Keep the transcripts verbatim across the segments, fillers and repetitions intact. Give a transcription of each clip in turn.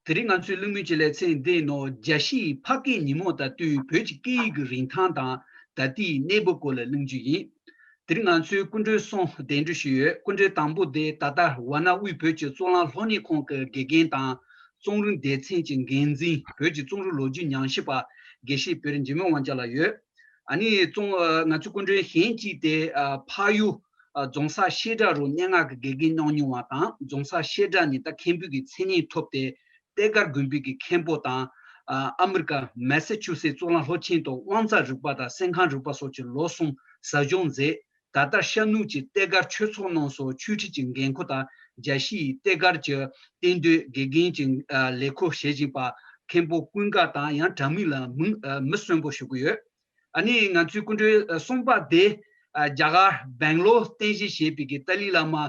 དེ་རིང་ང་ཚོའི་གླེང་མོལ་གྱི་ལེ་ཚན་འདིའི་ནང་རྒྱལ་སྤྱིའི་ཕ་སྐད་ཉིན་མོ་དང་བསྟུན་བོད་ཀྱི་སྐད་ཡིག་གི་རིན་ཐང་དང་ད་ལྟའི་གནས་བབ་སྐོར་ལ་གླེང་རྒྱུ་ཡིན། དེ་རིང་ང་ཚོའི་སྐུ་མགྲོན་གསུམ་གདན་འདྲེན་ཞུས་ཡོད། སྐུ་མགྲོན་དང་པོ་དེ་ད་ལྟ་ཝཱ་ཎ་དབུས་བོད་ཀྱི་གཙུག་ལག་སློབ་གཉེར་ཁང་གི་དགེ་རྒན་དང་། རྩོམ་རིག་སྡེ་ཚན་གྱི་འགན་འཛིན། བོད་ཀྱི་རྩོམ་རིག་ལོ་རྒྱུས་ཉམས་ཞིབ་པ། དགེ་བཤེས་བེ་རི་འཇིགས་མེད་དབང་རྒྱལ་ལགས་ཡོད། ཨ་ནི་རྩོམ་ཨ་ང་ཚོའི་སྐུ་མགྲོན་གཞན་གཅིག་དེ་ཨ་ཕ་ཡུལ་ཨ་རྫོང་སར་བཤད་གྲྭ་རུ་སྙན་ངག་གི་དགེ་རྒན་གནང་མྱོང་བ་དང་། རྫོང་སར་བཤད་གྲྭ་ནས་ད་མཁན་པོའི་གི་མཚན་གནས་ཐོབ་སྟེ་ཐད་ཀར་དགོན་པའི་གི་མཁན་པོ་དང་། ཨ་ཨ་མི་རི་ཀ་མེ་སཱ་ཆུ་སེ་གཙུག་ལག་སློབ་ཆེན་དུ་དབང་རྩ་རིག་པ་དང་སེམས་ཁམས་རིག་པ་སོགས་ཀྱི་ལོ་གསུམ་ཟབ་སྦྱོང་མཛད། ད་ལྟ་ཤར་ནུབ་ཀྱི་ཐད་ཀར་ཆོས་ཚོགས་ནང་སོགས་ཆོས་ཁྲིད་ཀྱི་འགན་འཁུར་དང་། རྒྱལ་སྤྱིའི་ཐད་ཀར་གྱི་གཏན་སྡོད་དགེ་རྒན་གྱི་ཨ་ལས་ཁུར་བཞེས་བཞིན་པ། མཁན་པོ་ཀུན་དགའ་དང་ཡང་དྲ་མིག་ལ་མིང་ཨ་མི་གསོན་པོ་ཞུ་གི་ཡོད། ཨ་ནི་ང་ཚོའི་སྐུ་མགྲོན་ཨ་གསུམ་པ་དེ་ཨ་རྒྱ་གར་སྦེང་ལོར་རྟེན་གཞི་བྱས་པའི་གི་ཏཱ་ལའི་བླ་མ་ཨ་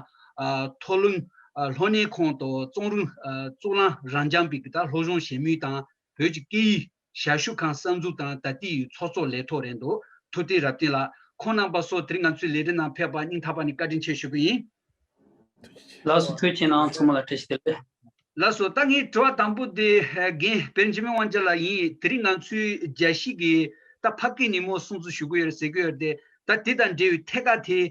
མཐོ་རིམ་ཨ་སློབ་གཉེར་ཁང་དུ་རྩོམ་རིག་ཨ་གཙུག་ལག་རབ་འབྱམས་པའི་གི་ད་སློབ་སྦྱོང་བྱེད་མུས་དང་། བོད་ཀྱི་སྐད་ཡིག་ཞབས་ཞུ་ཁང་གསར་འཛུགས་དང་ད་ལྟའི་ཚོགས་གཙོ་ལས་ཐོག་རེད་འདུག་ཐུབ་བསྟན་རབ་བརྟན་ལགས། ཁོང་རྣམ་པ་ཚོ་དེ་རིང་ང་ཚོའི་ལས་རིམ་ནང་ཕེབས་པར་སྙིང་ཐག་པ་ནས་བཀའ་དྲིན་ཆེ་ཞུ་གི་ཡིན། ལགས་སོ། ཐུགས་རྗེ་གནང་། ཚང་མ་ལ་བཀྲ་ཤིས་བདེ་ལེགས། ལགས་སོ། ད་ངའི་དྲི་བ་དང་པོ་དེ་རྒན་བེ་རི་འཇིགས་མེད་དབང་རྒྱལ་ལགས་ཡིན། དེ་རིང་ང་ཚོའི་རྒྱལ་སྤྱི་གི་ད་ཕ་སྐད་ཉིན་མོ་སྲུང་བརྩི་ཞུ་གི་ཡོད་རེད་ཟེར་གི་ཡོད་རེད་དེ། ད་དེ་དང་འབྲེལ་བའི་ཐད་ཀར་དེ།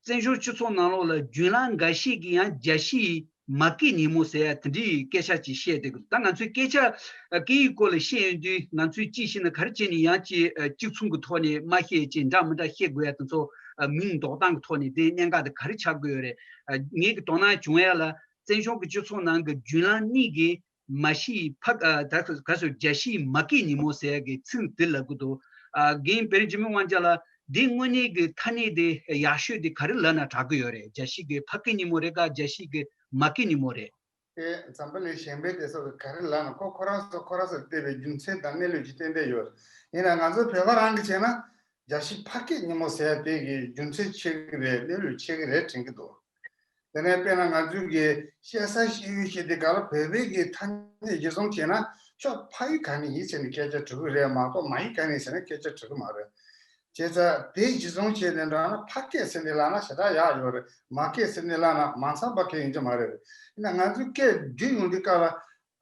བཙན་བྱོལ་སྤྱི་ཚོགས་ནང་ལོགས་ལ་བརྒྱུད་ལམ་འགའ་ཤས་ཀྱིས་ཡང་རྒྱལ་སྤྱིའི་མ་སྐད་ཉིན་མོ་ཟེར་ཡ་དེ་འདྲའི་སྐད་ཆ་ཅིག་བཤད་བསྡད་ཀྱི་འདུག་ད་ང་ཚོའི་སྐད་ཆ་ཨ་སྐད་ཡིག་སྐོར་ལ་བཤད་ཡོང་དུས། ང་ཚོས་ཅིའི་ཕྱིར་ན་ག་རེ་བྱས་ནས་ཡང་ཅིག་ཨ་གཅིག་མཚུངས་ཀྱི་ཐོག་ནས་མ་བཤད་ཅིག་འདྲ་མི་འདྲ་བཤད་དགོས་ཡ་དེ་ཚོ་ཨ་མིང་འདོགས་སྟངས་ཀྱི་ཐོག་ནས་དེ་གནད་འགག་དེ་ག་རེ་ཆགས་དགོས་ཡོད་རེད། ཨ་ངེད་ཀྱི་དོ་སྣང་བྱུང་ཡ་ལ། བཙན་བྱོལ་གྱི་སྤྱི་ཚོགས་ནང་གི་བརྒྱུད་ལམ་གཉིས་ཀྱིས་མ་གཞི་ཕ་ཨ་ད་ག་སོ་རྒྱལ་སྤྱིའི་མ་སྐད་ཉིན་མོ་ཟེར་ཡ་གི་ཚིག་འདི་ལབ་གི་འདུག་ཨ་རྒན་བེ་རི་འཇིགས་མེད་དབང་རྒྱལ་ལགས། འདི་དངོས་གནས་ཀྱི་ཐ་སྙད་དེ་ཡག་ཤོས་དེ་ག་རེ་ལབ་ན་དྲག་གི་ཡོད་རེད། རྒྱལ་སྤྱི་གི་ཕ་སྐད་ཉིན་མོ་རེད་ག་རྒྱལ་སྤྱི་གི་མ་སྐད་ཉིན་མོ་རེད། དེ་འཛམ་བུ་གླིང་གཞན་པའི་དེ་ཚོ་གི་ག་རེ་ལབ་ན་ཁོ་ཁོ་རང་ཚོ་ཁོ་རང་ཚོར་བལྟས་པའི་རྒྱུ་མཚན་དང་གནས་ལུགས་ཀྱི་ཏན་ཏན་ཡོད་རེད། ཡིན་ན་ང་ཚོ་བོད་པ་རང་གི་བྱས་ན་རྒྱལ་སྤྱི་ཕ་སྐད་ཉིན་མོ་ཟེར་ཡ་དེ་གི་རྒྱུ་མཚན་ཆེ་གི་རེད། གནས་ལུགས་ཆེ་གི་རེད་དྲན་གི་འདུག་དེ་ནས་དཔེར་ན་ང་ཚོའི་གི་བཤད་ས་བཤད་ཡུལ་བཤད་དེ་ག་ལ་བོད་པའི་གི་ཐ་སྙད་གཞིར་བཟུང་བྱས་ན་ཁྱོད་ཕ་ཡུལ་ག་ནས་ཡིན་ཟེར་ནས་སྐད་ཆ་དྲི་གི་རེད་མ་གཏོགས་མ་ཡུལ་ག་ནས་ཟེར་ན་སྐད་ཆ་དྲི་གི་མ་རེད། བྱས་ཙང་དེ་གཞི་བཟུང་བྱས་ནས་འདྲ་ན་ཕ་སྐད་ཟེར་ནས་ལབ་ན་ཞེ་དྲག་ཡག་ཡོད་རེད། མ་སྐད་ཟེར་ནས་ལབ་ན་མ་འཚམས་པ་གང་ཡིན་གྱི་མ་རེད། ཡིན་ན་ང་ཚོའི་སྐད་བསྒྱུར་ཡོང་དུས་སྐབས་ལ་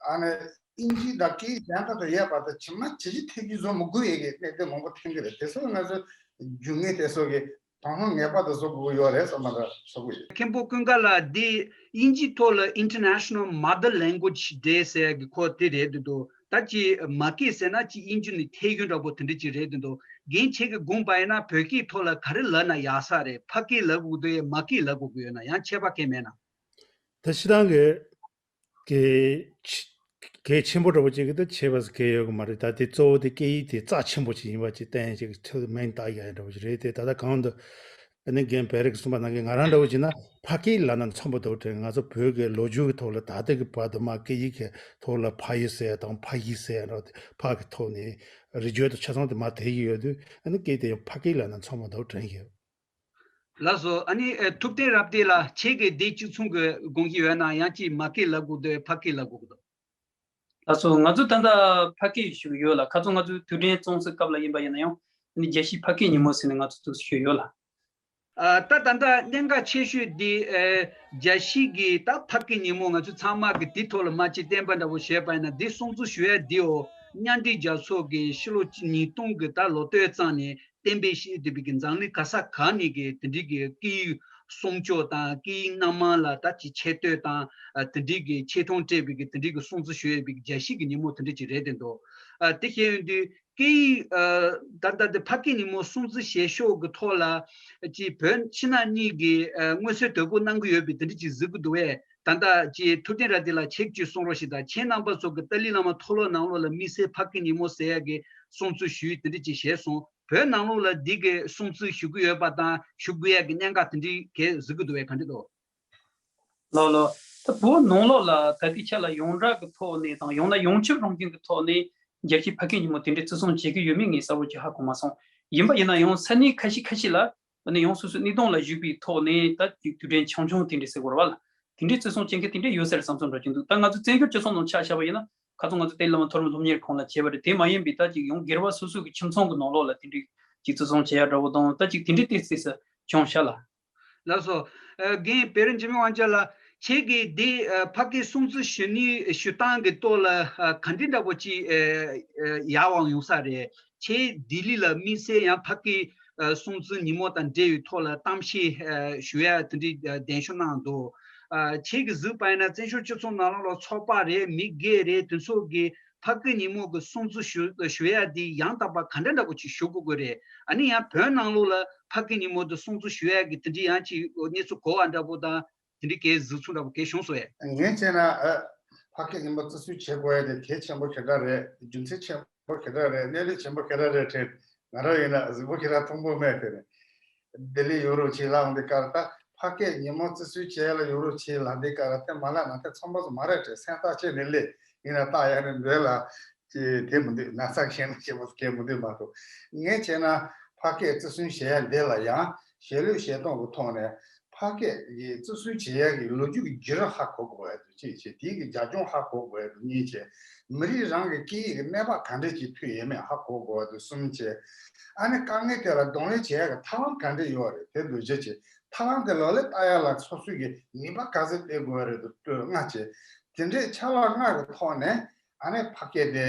ཨ་ནི་དབྱིན་ཇི་དང་སྐད་ཡིག་གཞན་དག་དང་ཡོད་པ་དང་ཇི་མ་ཇི་བཞིན་ཐད་ཀྱིས་བཟོ་མི་དགོས་ཡས་ཀྱི་གནད་དོན་མང་པོ་ཐོན་གྱི་རེད། དེ་ཚོ་ང་ཚོ་རྒྱུ་དངོས་དེ་ཚོ་གི་དང་ཐོག་ངེས་པར་དུ་བཟོ་དགོས་ཀྱི་ཡོད་རེད་བསམ་པ་འདྲ་བཟོ་གི་ཡོད། མཁན་པོ་ཀུན་དགའ་ལགས། འདི་དབྱིན་ཇིའི་ཐོག་ལ་International Mother Language Day ཟེར་ཡ་གི་ཁོ་དེ་རེད་འདུག་ད་ཅི་མ་སྐད་ཟེར་ན་ཅི་དབྱིན་ཇི་ནས་ཐད་ཡོད་འདྲ་པོ་དེ་འདྲ་ཅིག་རེད་འདུག་རྒན་ཁྱེད་ཀྱིས་དགོངས་པ་ཡིན་ན་བོད་སྐད་ཐོག་ལ་ག་རེ་ལབ་ན་ཡག་ས་རེད། ཕ་སྐད་ལབ་དགོས་འདུག་ཡ་མ་སྐད་ལབ་དགོས་ཀྱི་ཡོད་ན། ཡང་ཁྱད་པར་གང་མེད་ན། ད་སྤྱིར་བཏང་གི་གལ་གལ་ཆེན་པོ་འདྲ་པོ་ཅིག་གི་ད་བྱས་པ་གལ་ཡོད་གི་མ་རེད། ད་དེ་གཙོ་བོ་དེ་སྐད་ཡིག་དེ་རྩ་ཆེན་པོ་ཅིག་ཡིན་པ་ཅིག་བསྟན་ཅིག་ཐོག་མིང་བཏགས་ཡ་འདྲ་པོ་ཅིག་རེད་དེ། ད་ལྟ་གང་དུ་ཨ་ནི་རྒན་བེ་རི་གིས་གསུངས་པ་ནང་གི་ང་རང་འདྲ་པོ་ཅིག་ན་ཕ་སྐད་ལབ་ན་འཚམ་པོ་འདུག་དྲན། ང་ཚོ་བོད་ཀྱི་ལོ་རྒྱུས་ཀྱི་ཐོག་ལ་ད་ལྟ་གི་བར་དུ་མ་སྐད་ཡིག་གི་ཐོག་ལ་ཕ་ཡུལ་ཟེར་ཡ་དང་ཕ་གི་ཟེར་ཡ་འདྲ་པོ་དེ་ཕ་གི་ཐོག་ནས་རིགས་རྒྱུད་དང་ཆ་ཚང་དེ་མར་དར་གྱི་ཡོད་དུས་ཨ་ནི་སྐད་དེ་ཡང་ཕ་སྐད་ལབ་ན་འཚམ་པོ་འདུག་དྲན་གྱི་ཡོད། ལགས་སོ། ཨ་ནི་ཨེ་ཐུབ་བསྟན་རབ་བརྟན་ལགས། ཁྱེད་ཀྱིས་འདི་གཅིག་མཚུངས་ཀྱི་དགོངས་གཞི་ཡོད་ན། ཡང་ཅིག་མ་སྐད་ལབ་དགོས་འདུག་ཕ་སྐད་ལབ་དགོས་འདུག་ལགས་སོ། ང་ཚོ་ད་ལྟ་ཕ་སྐད་ཞུ་གི་ཡོད་ལ། ཁ་སང་ང་ཚོའི་དུས་དྲན་བཙོང་སའི་སྐབས་ལ་ཡིན་པ་ཡིན་ན་ཡང་ཨ་ནི་རྒྱལ་སྤྱིའི་ཕ་སྐད་ཉིན་མོ་ཟེར་ནས་ང་ཚོ་ཚུགས་སུ་ཞུས་ཡོད་ལ། ཨ་ད་ད་ལྟ་གནད་འགག་ཆེ་ཤོས་འདི་ཨེ་རྒྱལ་སྤྱི་གི་ད་ཕ་སྐད་ཉིན་མོ་ང་ཚོ་ཚང་མ་གི་དེ་ཐོག་ལ་མ་ཅིག་བསྟན་པ་འདྲ་པོ་བྱས་པ་ཡིན་ན། འདི་སྲུང་བརྩི་ཞུ་ཡ་འདིའོ་མཉམ་འབྲེལ་རྒྱལ་ཚོགས་ཀྱི་ཕྱི་ལོ་ཉིས་སྟོང་གི་ད་ལོ་སྟོད་ཙམ་ནས་གཏན་འབེབས་བྱས་བསྡད་པའི་གི་འཛམ་གླིང་ག་ས་ག་ནས་གི་དེ་འདྲའི་གི་སྐད་ཡིག་སྲུང་སྐྱོབ་དང་སྐད་ཡིག་སྣ་མང་ལ་ད་ཅིག་ཆེ་བསྟོད་དང་ཨ་དེ་འདྲའི་གི་ཆེ་མཐོང་སྤྲད་པའི་གི་དེ་འདྲའི་གི་སྲུང་བརྩི་ཞུ་ཡས་པའི་གི་རྒྱལ་སྤྱི་གི་ཉིན་མོ་དེ་འདྲ་ཅིག་རེད་དེ་འདུག་ཨ་དེ་བཤད་ཡོང་དུས་སྐད་ཡིག་ཨ་ད་ལྟ་དེ་ཕ་སྐད་ཉིན་མོ་སྲུང་བརྩི་བྱེད་ཕྱོགས་ཀྱི་ཐོག་ལ་ཅིག་བོད་ཕྱི་ནང་གཉིས་ཀྱི་ཨ་མངོན་གསལ་དོད་པོ་གནང་གི་ཡོད་པའི་དེ་འདྲ་ཅིག་གཟིགས་ཀྱི་འདུག་བས། ད་ལྟ་ཅིག་ཐུབ་བསྟན་རབ་བརྟན་ལགས་ཁྱེད་ཀྱིས་གསུང་རོགས་ཞེས་དང་། ཁྱེད་རྣམ་པ་ཚོ་གི་ཏཱ་ལའི་བླ་མ་མཐོ་སློབ་ནང་ལོགས་ལ་དམིགས་བསལ་ཕ་སྐད་ཉིན་མོ་ཟེར་ཡ་གི་སྲུང་བརྩི་ཞུས་དེ་འདྲ་ཅིག་བྱས་སོང་། བོད་ནང་ལོགས་ལ་འདི་གི་སྲུང་བརྩི་ཞུ་གི་ཡོད་པ་དང་ཞུ་དགོས་ཡ་གི་གནད་འགག་དེ་འདྲའི་གས་གཟིགས་ཀྱི་འདུག་བས། ག་འདྲ་འདུག་ལགས་ལགས། ད་བོད་ནང་ལོགས་ལ་ད་ལྟའི་ཆ་ལ་ཡོངས་གྲགས་ཀྱི་ཐོག་ནས་དང་ཡང་ན་ཡོངས་ཁྱབ་རང་བཞིན་གྱི་ཐོག་ནས་རྒྱལ་སྤྱིའི་ཕ་སྐད་ཉིན་མོ་དེ་འདྲའི་བརྩི་སྲུང་བྱེད་ཀྱི་ཡོད་མེད་ངས་གསལ་པོ་ཅིག་ཧ་གོ་མ་སོང་། ཡིན་པ་ཡིན་ན་ཡང་ས་གནས་ཁ་ཤས་ཁ་ཤས་ལ་ཨ་ནི་ཡང་སོ་སོའི་གནས་སྟངས་ལ་གཞིགས་པའི་ཐོག་ནས་ད་ཅིག་དུས་དྲན་ཆུང་ཆུང་དེ་འདྲའི་ཟེར་དགོས་རེད་བ་ལ། དེ་འདྲའི་བརྩི་སྲུང་བྱེད་མཁན་དེ་འདྲ་ཡོད་ས་རེད་བསམ་བསམ་འདྲ་ཅིག་འདུག་ད་ང་ཚོ་བཙན་བྱོལ་སྤྱི་ཚོགས་ནང་ཆ་བཞག་པ་ཡིན་ན་ཁ་སང་ང་ཚོ་ཏཱ་ལའི་བླ་མ་མཐོ་རིམ་སློབ་གཉེར་ཁང་ལ་བྱས་པ་རེད། དེ་མ་ཡིན་པའི་ད་ཅིག་ཡང་སྒེར་བ་སོ་སོ་གི་ཁྱིམ་ཚང་གི་ནང་ལོགས་ལ་དེ་འདྲའི་ཅིག་བརྩི་སྲུང་བྱེད་ཡ་འདྲ་བོ་དང་ད་ཅིག་དེ་འདྲའི་ཏོག་ཙམ་བྱུང་ཤག་ལ། ལགས་སོ། ཨ་རྒན་བེ་རི་འཇིགས་མེད་དབང་རྒྱལ་ལགས། ཁྱེད་ཀྱིས་འདི་ཨ་ཕ་སྐད་སྲུང་བརྩི་ཞུ་ནུས་ཞུ་སྟངས་ཀྱི་ཐོག་ལ་ཨ་ག་འདྲ་འདྲ་པོ་ཅིག་ཨ་ཨ་ཡག་པོ་ཡོང་ས་རེད། ཁྱེད་ལྡི་ལི་ལ་དམིགས་བསལ་ཡང་ཕ་སྐད་ཨ་སྲུང་བརྩི་ཉིན་མོ་དང་འབྲེལ་བའི་ཐོག་ལ་གཏམ་བཤད་ཨ་ཞུ་ཡ་དེ་འདྲའི་ཨ་གདན་ཞུ་གནང་འདུག་ཨ་ཁྱེད་ཀྱིས་གཟིགས་པ་ཡིན་ན་བཙན་བྱོལ་སྤྱི་ཚོགས་ནང་ལོགས་ལ་ཚོགས་པ་རེད། མི་སྒེར་རེད། དེ་ཚོ་གིས་ཕ་སྐད་ཉིན་མོ་གི་སྲུང་བརྩི་ཞུ་ཞུ་ཡ་དེ་ཡང་དག་པ་ག་འདྲ་འདྲ་པོ་ཅིག་ཞུ་དགོས་ཀྱི་རེད། ཨ་ནི་ཡང་བོད་ནང་ལོགས་ལ་ཕ་སྐད་ཉིན་མོ་དེ་སྲུང་བརྩི་ཞུ་ཡ་གི་དེ་འདྲའི་ཡང་ཅིག་གནས་ཚུལ་གོ་བ་འདྲ་པོ་དང་། དེ་འདྲའི་གའི་གཟིགས་ཚུལ་འདྲ་པོ་གའི་བྱུང་སོང་ཡ། ངས་བྱས་ན་ཨ་ཕ་སྐད་ཉིན་མོ་བརྩི་སྲུང་བྱེད་དགོས་ཡ་དེ་གལ་ཆེན་པོ་ག་འདྲ་རེད། རྒྱུ་མཚན་ཆེན་པོ་ག་འདྲ་རེད། གནད་དོན་ཆེན་པོ་ག་འདྲ་རེད་དྲན། ང་རང་ཡིན་ན་གཟིགས་པོ་ག་འདྲ་མཐོང་པོ་མེད་དེ་ནས། ལྡི་ལི་ཡོང་རོགས་བྱེད་ལབ་འདི་ཀར་ད་ཕ་སྐད་ཉིན་མོ་བརྩི་སྲུང་བྱེད་ལ་ཡོང་རོགས་བྱེད་ལབ་འདི་ཀར་དེ་མ་ལ་ན་དེ་ཚང་མ་སུ་མ་རེད་དྲན། སེམས་ཐག་བཅད་ནས་སླེབས་ཡིན་ན་ད་ཡ་ནི་འདོད་ལ། ཅེས་དེ་མི་འདུག་ན་ཚ་གཞན་ལ་བྱེད་པ་སྐད་མི་འདུག་མ་གཏོགས། ངས་བྱས་ན་ཕ་སྐད་བརྩི་སྲུང་བྱེད་ཡ་འདི་ལ་ཡང་ཞལ་ལུས་ཞལ་གདམས་ཀྱི་ཐོག་ནས་ཕ་སྐད་ཀྱི་བརྩི་སྲུང་བྱེད་ཡ་གི་ལོ་རྒྱུས་ཀྱི་བརྒྱུད་རིམ་ཧ་གོ་དགོས་ཡ་འདུག་གཅིག་བྱས། དེའི་གི་རྒྱབ་ལྗོངས་ཧ་གོ་དགོས་ཡ་འདུག་གཉིས་བྱས། མི་རིགས་རང་གི་སྐད་ཡིག་གི་གནས་བབ་ག་འདྲ་ཅིག་ཐུག་ཡོད་མེད་ཧ་གོ་དགོས་ཡ་འདུག་གསུམ་བྱས། ཨ་ནི་དཀའ་ངལ་དེ་ལ་གདོང་ལེན་བྱེད་ཡ་གི་ཐབས་ལམ་ག་འདྲ་ཡོད་རེད་དེ་འདུག་བཞི་བྱས། ཐབས་ལམ་དེ་ལག་ལེན་བསྟར་ཡ་ལ་སོ་སོ་གི་ནུས་པ་ག་ཚོད་སྤེལ་དགོས་ཡ་རེད་འདུག་ལྔ་བྱས། དེ་འདྲའི་ཆ་ལག་ལྔ་གི་ཐོག་ནས། ཨ་ནི་ཕ་སྐད་དེ་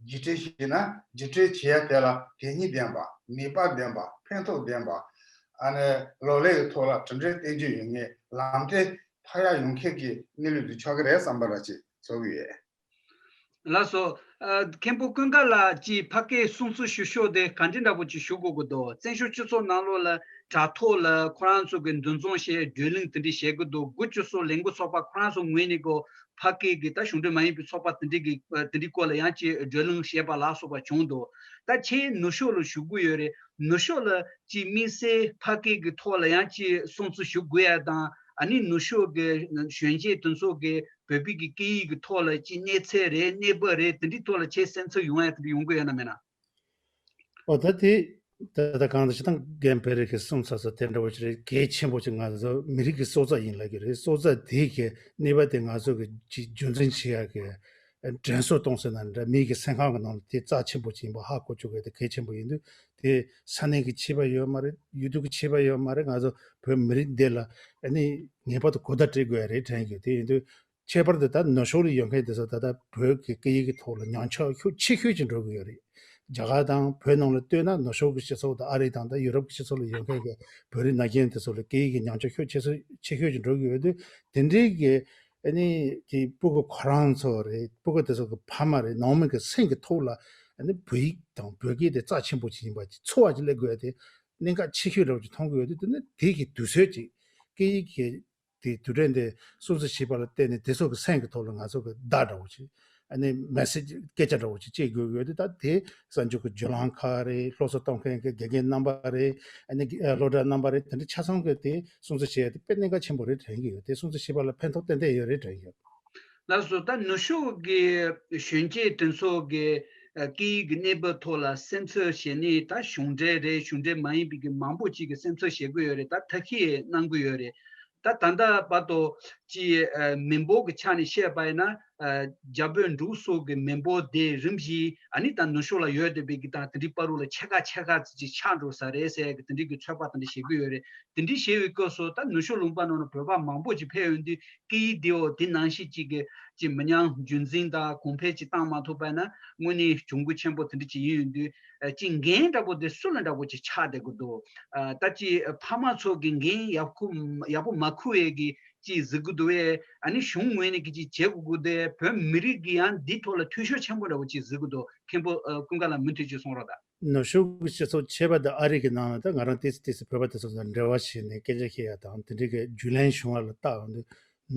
བརྒྱུད་སྤྲོད་བྱས་ན་བརྒྱུད་སྤྲོད་བྱེད་ཡ་དེ་ལ་དོན་སྙིང་ལྡན་པ། ནུས་པ་ལྡན་པ། ཕན་ཐོགས་ལྡན་པ། ཨ་ནི་ལག་ལེན་གྱི་ཐོག་ལ་གྲུབ་འབྲས་བསྟན་རྒྱུ་ཡོད་མཁན་ལམ་སྟོན་ཕར་ཡག་ཡོང་མཁན་གྱི་གནས་ལུགས་དེ་ཆགས་ཀྱི་རེད་བསམ་པ་འདྲ་ཅིག་ཚོར་གྱི་ཡོད། ལགས་སོ། ཨ་མཁན་པོ་ཀུན་དགའ་ལགས་ཀྱིས་ཕ་སྐད་སྲུང་བརྩི་ཞུ་ཕྱོགས་དེ་ག་འདྲ་འདྲ་པོ་ཅིག་ཞུ་དགོས་ཀྱི་འདུག་བཙན་བྱོལ་སྤྱི་ཚོགས་ནང་ལོགས་ལ་དྲ་ཐོག་ལ་ཁོ་རང་ཚོ་གི་འདུ་འཛོམས་བྱས་བགྲོ་གླེང་དེ་འདྲ་བྱེད་ཀྱི་འདུག་དགུ་བཅུ་སོགས་ལས་འགུལ་ཚོགས་པ་ཁོ་རང་ཚོ་ངོས་ནས་གོ་ཕ་སྐད་ཀྱི་ད་གཞུང་འབྲེལ་མ་ཡིན་པའི་ཚོགས་པ་དེ་འདྲའི་གི་དེ་འདྲའི་སྐོར་ལ་ཡང་ཅིག་བགྲོ་གླེང་བྱས་པ་ལ་སོགས་པ་བྱུང་འདུག་ད་ཁྱེད་ནུབ་ཕྱོགས་ལ་བཞུགས་ཀྱི་ཡོད་རེད། ནུབ་ཕྱོགས་ལ་ཅིག་དམིགས་བསལ་ཕ་སྐད་ཀྱི་ཐོག་ལ་ཡང་ཅིག་སྲུང་བརྩི་ཞུ་དགོས་ཡ་དང་། ཨ་ནི་ནུབ་ཕྱོགས་ཀྱི་གཞོན་སྐྱེས་དེ་ཚོ་གི་བོད་པའི་གི་སྐད་ཡིག་གི་ཐོག་ལ་ཅིག་གནས་ཚད་རེད། གནས་བབ་རེད། དེ་འདྲའི་ཐོག་ལ་ཁྱེད་སེམས་ཚོར་ཡོང་ཡ་དེ་འདྲ་ཡོང་གི་ཡོད་ན་མེད་ན། ཨོ་ད་དེ། ད་ལྟ་གང་དུ་ཞིག་དང་རྒན་བེ་རི་གིས་གསུངས་ཚར་ས་དེ་འདྲ་བོ་ཞིག་རེད། གལ་ཆེན་པོ་ཞིག་ང་ཚོ་མི་རིགས་ཀྱི་སྲོག་རྩ་ཡིན་ལབ་ཀྱི་རེད། སྲོག་རྩ་དེ་གི་གནས་བབ་དེ་ང་ཚོ་གི་ཅིག་རྒྱུན་འཛིན་བྱེད་ཡག་གི་དྲན་གསོ་གཏོང་ཟེར་ན་འདྲ། མི་གི་སེམས་ཁམས་ཀྱི་ནང་ལ་དེ་རྩ་ཆེན་པོ་ཅིག་ཡིན་པ་ཧ་གོ་བཅུག་དགོས་དེ་གལ་ཆེན་པོ་ཡིན་དུས། དེ་ས་གནས་ཀྱི་ཁྱད་པར་ཡོད་མ་རེད། ཡུལ་དུས་ཀྱི་ཁྱད་པར་ཡོད་མ་རེད། ང་ཚོ་བོད་མི་རིགས་འདི་ལ་ཨ་ནི་ངེས་པར་དུ་གོ་བརྡ་སྤྲད་དགོས་ཡ་རེད་དྲན་གྱི་ཡོད། དེ་ཡིན་དུས། ཁྱད་པར་དུ་ད་ནུབ་ཕྱོགས་ལ་ཡོད་མཁན་དེ་ཚོ་ད་ལྟ་བོད་ཀྱི་སྐད་ཡིག་གི་ཐོག་ལ་ཉམས་ཆག་ཤུགས་ཆེ་ཤོས་ཅིག་འགྲོ་གི་ཡོད་རེད། རྒྱ་གར་དང་བོད་ནང་ལ་ལྟོས་ན་ནུབ་ཕྱོགས་ཀྱི་སྤྱི་ཚོགས་དང་ཨ་རི་དང་ད་ཡུ་རོབ་ཀྱི་སྤྱི་ཚོགས་ལ་ཡོད་མཁན་གྱི་བོད་རིགས་ན་གཞོན་དེ་ཚོ་ལ་སྐད་ཡིག་གི་ཉམས་ཆག་ཤུགས་ཆེ་ཤོས་ཆེ་ཤོས་ཅིག་འགྲོ་གི་ཡོད་དུས། དེ་འདྲའི་གི་ཨ་ནི་གི་སྤུ་གུ་ཁོ་རང་ཚོ་རེད། སྤུ་གུ་དེ་ཚོ་གི་ཕ་མ་རེད། ནང་མི་གི་སེམས་ཀྱི་ཐོག་ལ་ཨ་ནི་བོད་ཡིག་དང་བོད་སྐད་དེ་རྩ་ཆེན་པོ་ཅིག་ཡིན་པ་ཅིག་ཚོར་བ་ཅིག་སླེབས་དགོས་ཡ་དེ་གནད་འགག་ཆེ་ཤོས་འདྲ་བོ་ཅིག་མཐོང་གི་ཡོད་དུས། དེ་ནི་དེ་གི་དུས་ཚོད་ཅིག་སྐད་ཡིག་གི་དེ་དུས་དྲན་དེ་སྲུང་བརྩི་བྱེད་པ་ལ་བརྟེན་ནས་དེ་ཚོ་གི་སེམས་ཀྱི་ཐོག་ལ་ང་ཚོ་གི་བརྡ་འདྲ་བོ་ཅིག་ཨ་ནི་མེ་སེ་ཇི་སྐད་ཆ་འདྲ་བོ་ཅིག་བྱེད་དགོས་ཀྱི་ཡོད་དུས། ད་དེ་གསར་འགྱུར་གྱི་བརྒྱུད་ལམ་ཁག་རེད། སློབ་གསོ་གཏོང་མཁན་གྱི་དགེ་རྒན་རྣམ་པ་རེད། ཨ་ནི་སློབ་གྲྭ་རྣམ་པ་རེད། དེ་འདྲ་ཆ་ཚང་གི་དེ་སྲུང་བརྩི་བྱེད་ཡ་དེ་དཔེ་གནད་འགག་ཆེན་པོ་རེད་དྲན་གྱི་ཡོད། དེ་སྲུང་བརྩི་བྱེད་པ་ལ་ཕན་ཐོགས་ཏན་ཏན་ཡོད་རེད་དྲན་གྱི་ཡོད། ལགས་སོ། ད་ནུབ་ཕྱོགས་ཀྱི་གཞོན་སྐྱེས་དེ་ཚོ་གི་ཨ་སྐད་ཡིག་གི་གནས་བབ་ཐོག་ལ་སེམས་ཚོར་བྱེད་ནི་ད་གཞུང་འབྲེལ་རེད། གཞུང་འབྲེལ་མ་ཡིན་པའི་གི་མང་པོ་ཅིག་གི་སེམས་ཚོར་བྱེད་ཀྱི་ཡོད་རེད། ད་ཐབས་ཤེས་གནང་གི་ཡོད་རེད། ད་ད་ལྟ་བར་དུ་ཅིག་ཨ་མི་འབོར་གྱི་ཆ་ནས་བཤད་པ་ཡིན་ན། ཨ་རྒྱ་བོད་འབྲུག་སོགས་ཀྱི་མི་འབོར་དེ་རིམ་བཞིན་ཨ་ནི་ད་ནུབ་ཕྱོགས་ལ་ཡོད་བསྡད་པའི་གི་ད་དེ་འདྲའི་བར་དུ་ལ་ཕྱེད་ཀ་ཕྱེད་ཀ་ཙམ་ཅིག་ཆག་འགྲོ་ས་རེད་ཟེར་ཡ་གི་དེ་འདྲའི་གི་ཚོད་དཔག་དེ་འདྲ་བྱེད་ཀྱི་ཡོད་རེད། དེ་འདྲའི་བྱེད་པའི་སྐབས་སུ་ད་ནུབ་ཕྱོགས་ལུང་པ་ནང་ལ་བོད་པ་མང་པོ་ཅིག་ཕེབས་ཡོང་དུས། སྐད་ཡིག་དེའོ་དེ་ནང་བཞིན་ཅིག་གི་ཅིག་མི་ཉམས་རྒྱུན་འཛིན་དང་གོང་འཕེལ་ཅིག་བཏང་མ་ཐུབ་པ་ན། དངོས་གནས་གྱོང་གུན་ཆེན་པོ་དེ་འདྲ་ཅིག་ཡིན་ཡོང་དུས། ཨ་ཅིག་འགན་འདྲ་པོ་དེ་སུ་ལ་འདྲ་པོ་ཅིག་ཆགས་བསྡད་ཀྱི་འདུག་ཨ་ད་ཅིག་ཕ་མ་ཚོ་གི་འགན་ཡག་ཁུ་ཡག་པོ་མ་ཁུར་བའི་གི་ཅིག་གཟིགས་ཀྱི་འདུག་བས། ཨ་ནི་གཞུང་ངོས་ནས་གི་ཅིག་བྱེད་དགོས་ཀྱི་འདུག་བས། བོད་མི་རིགས་ཀྱི་ཡང་འདི་ཐོག་ལ་འཐུས་ཤོར་ཆེན་པོ་འདྲ་པོ་ཅིག་གཟིགས་ཀྱི་འདུག་མཁན་པོ་ཨ་ཀུན་དགའ་ལགས་མུ་མཐུད་ཅིག་གསུང་རོགས་གནང་། ནུབ་ཕྱོགས་ཀྱི་སྤྱི་ཚོགས་ཁྱད་པར་དུ་ཨ་རི་གི་ནང་ལ་ད་ང་རང་ཏོག་ཙམ་ཏོག་ཙམ་བོད་པ་དེ་ཚོ་དང་འབྲེལ་བ་བྱས་ནས་སྐད་ཆ་བཤད་ཡ་དང་དེ་འདྲའི་གི་བརྒྱུད་ལམ་བྱུང་བ་ལ་བལྟ་ཡོང་དུས།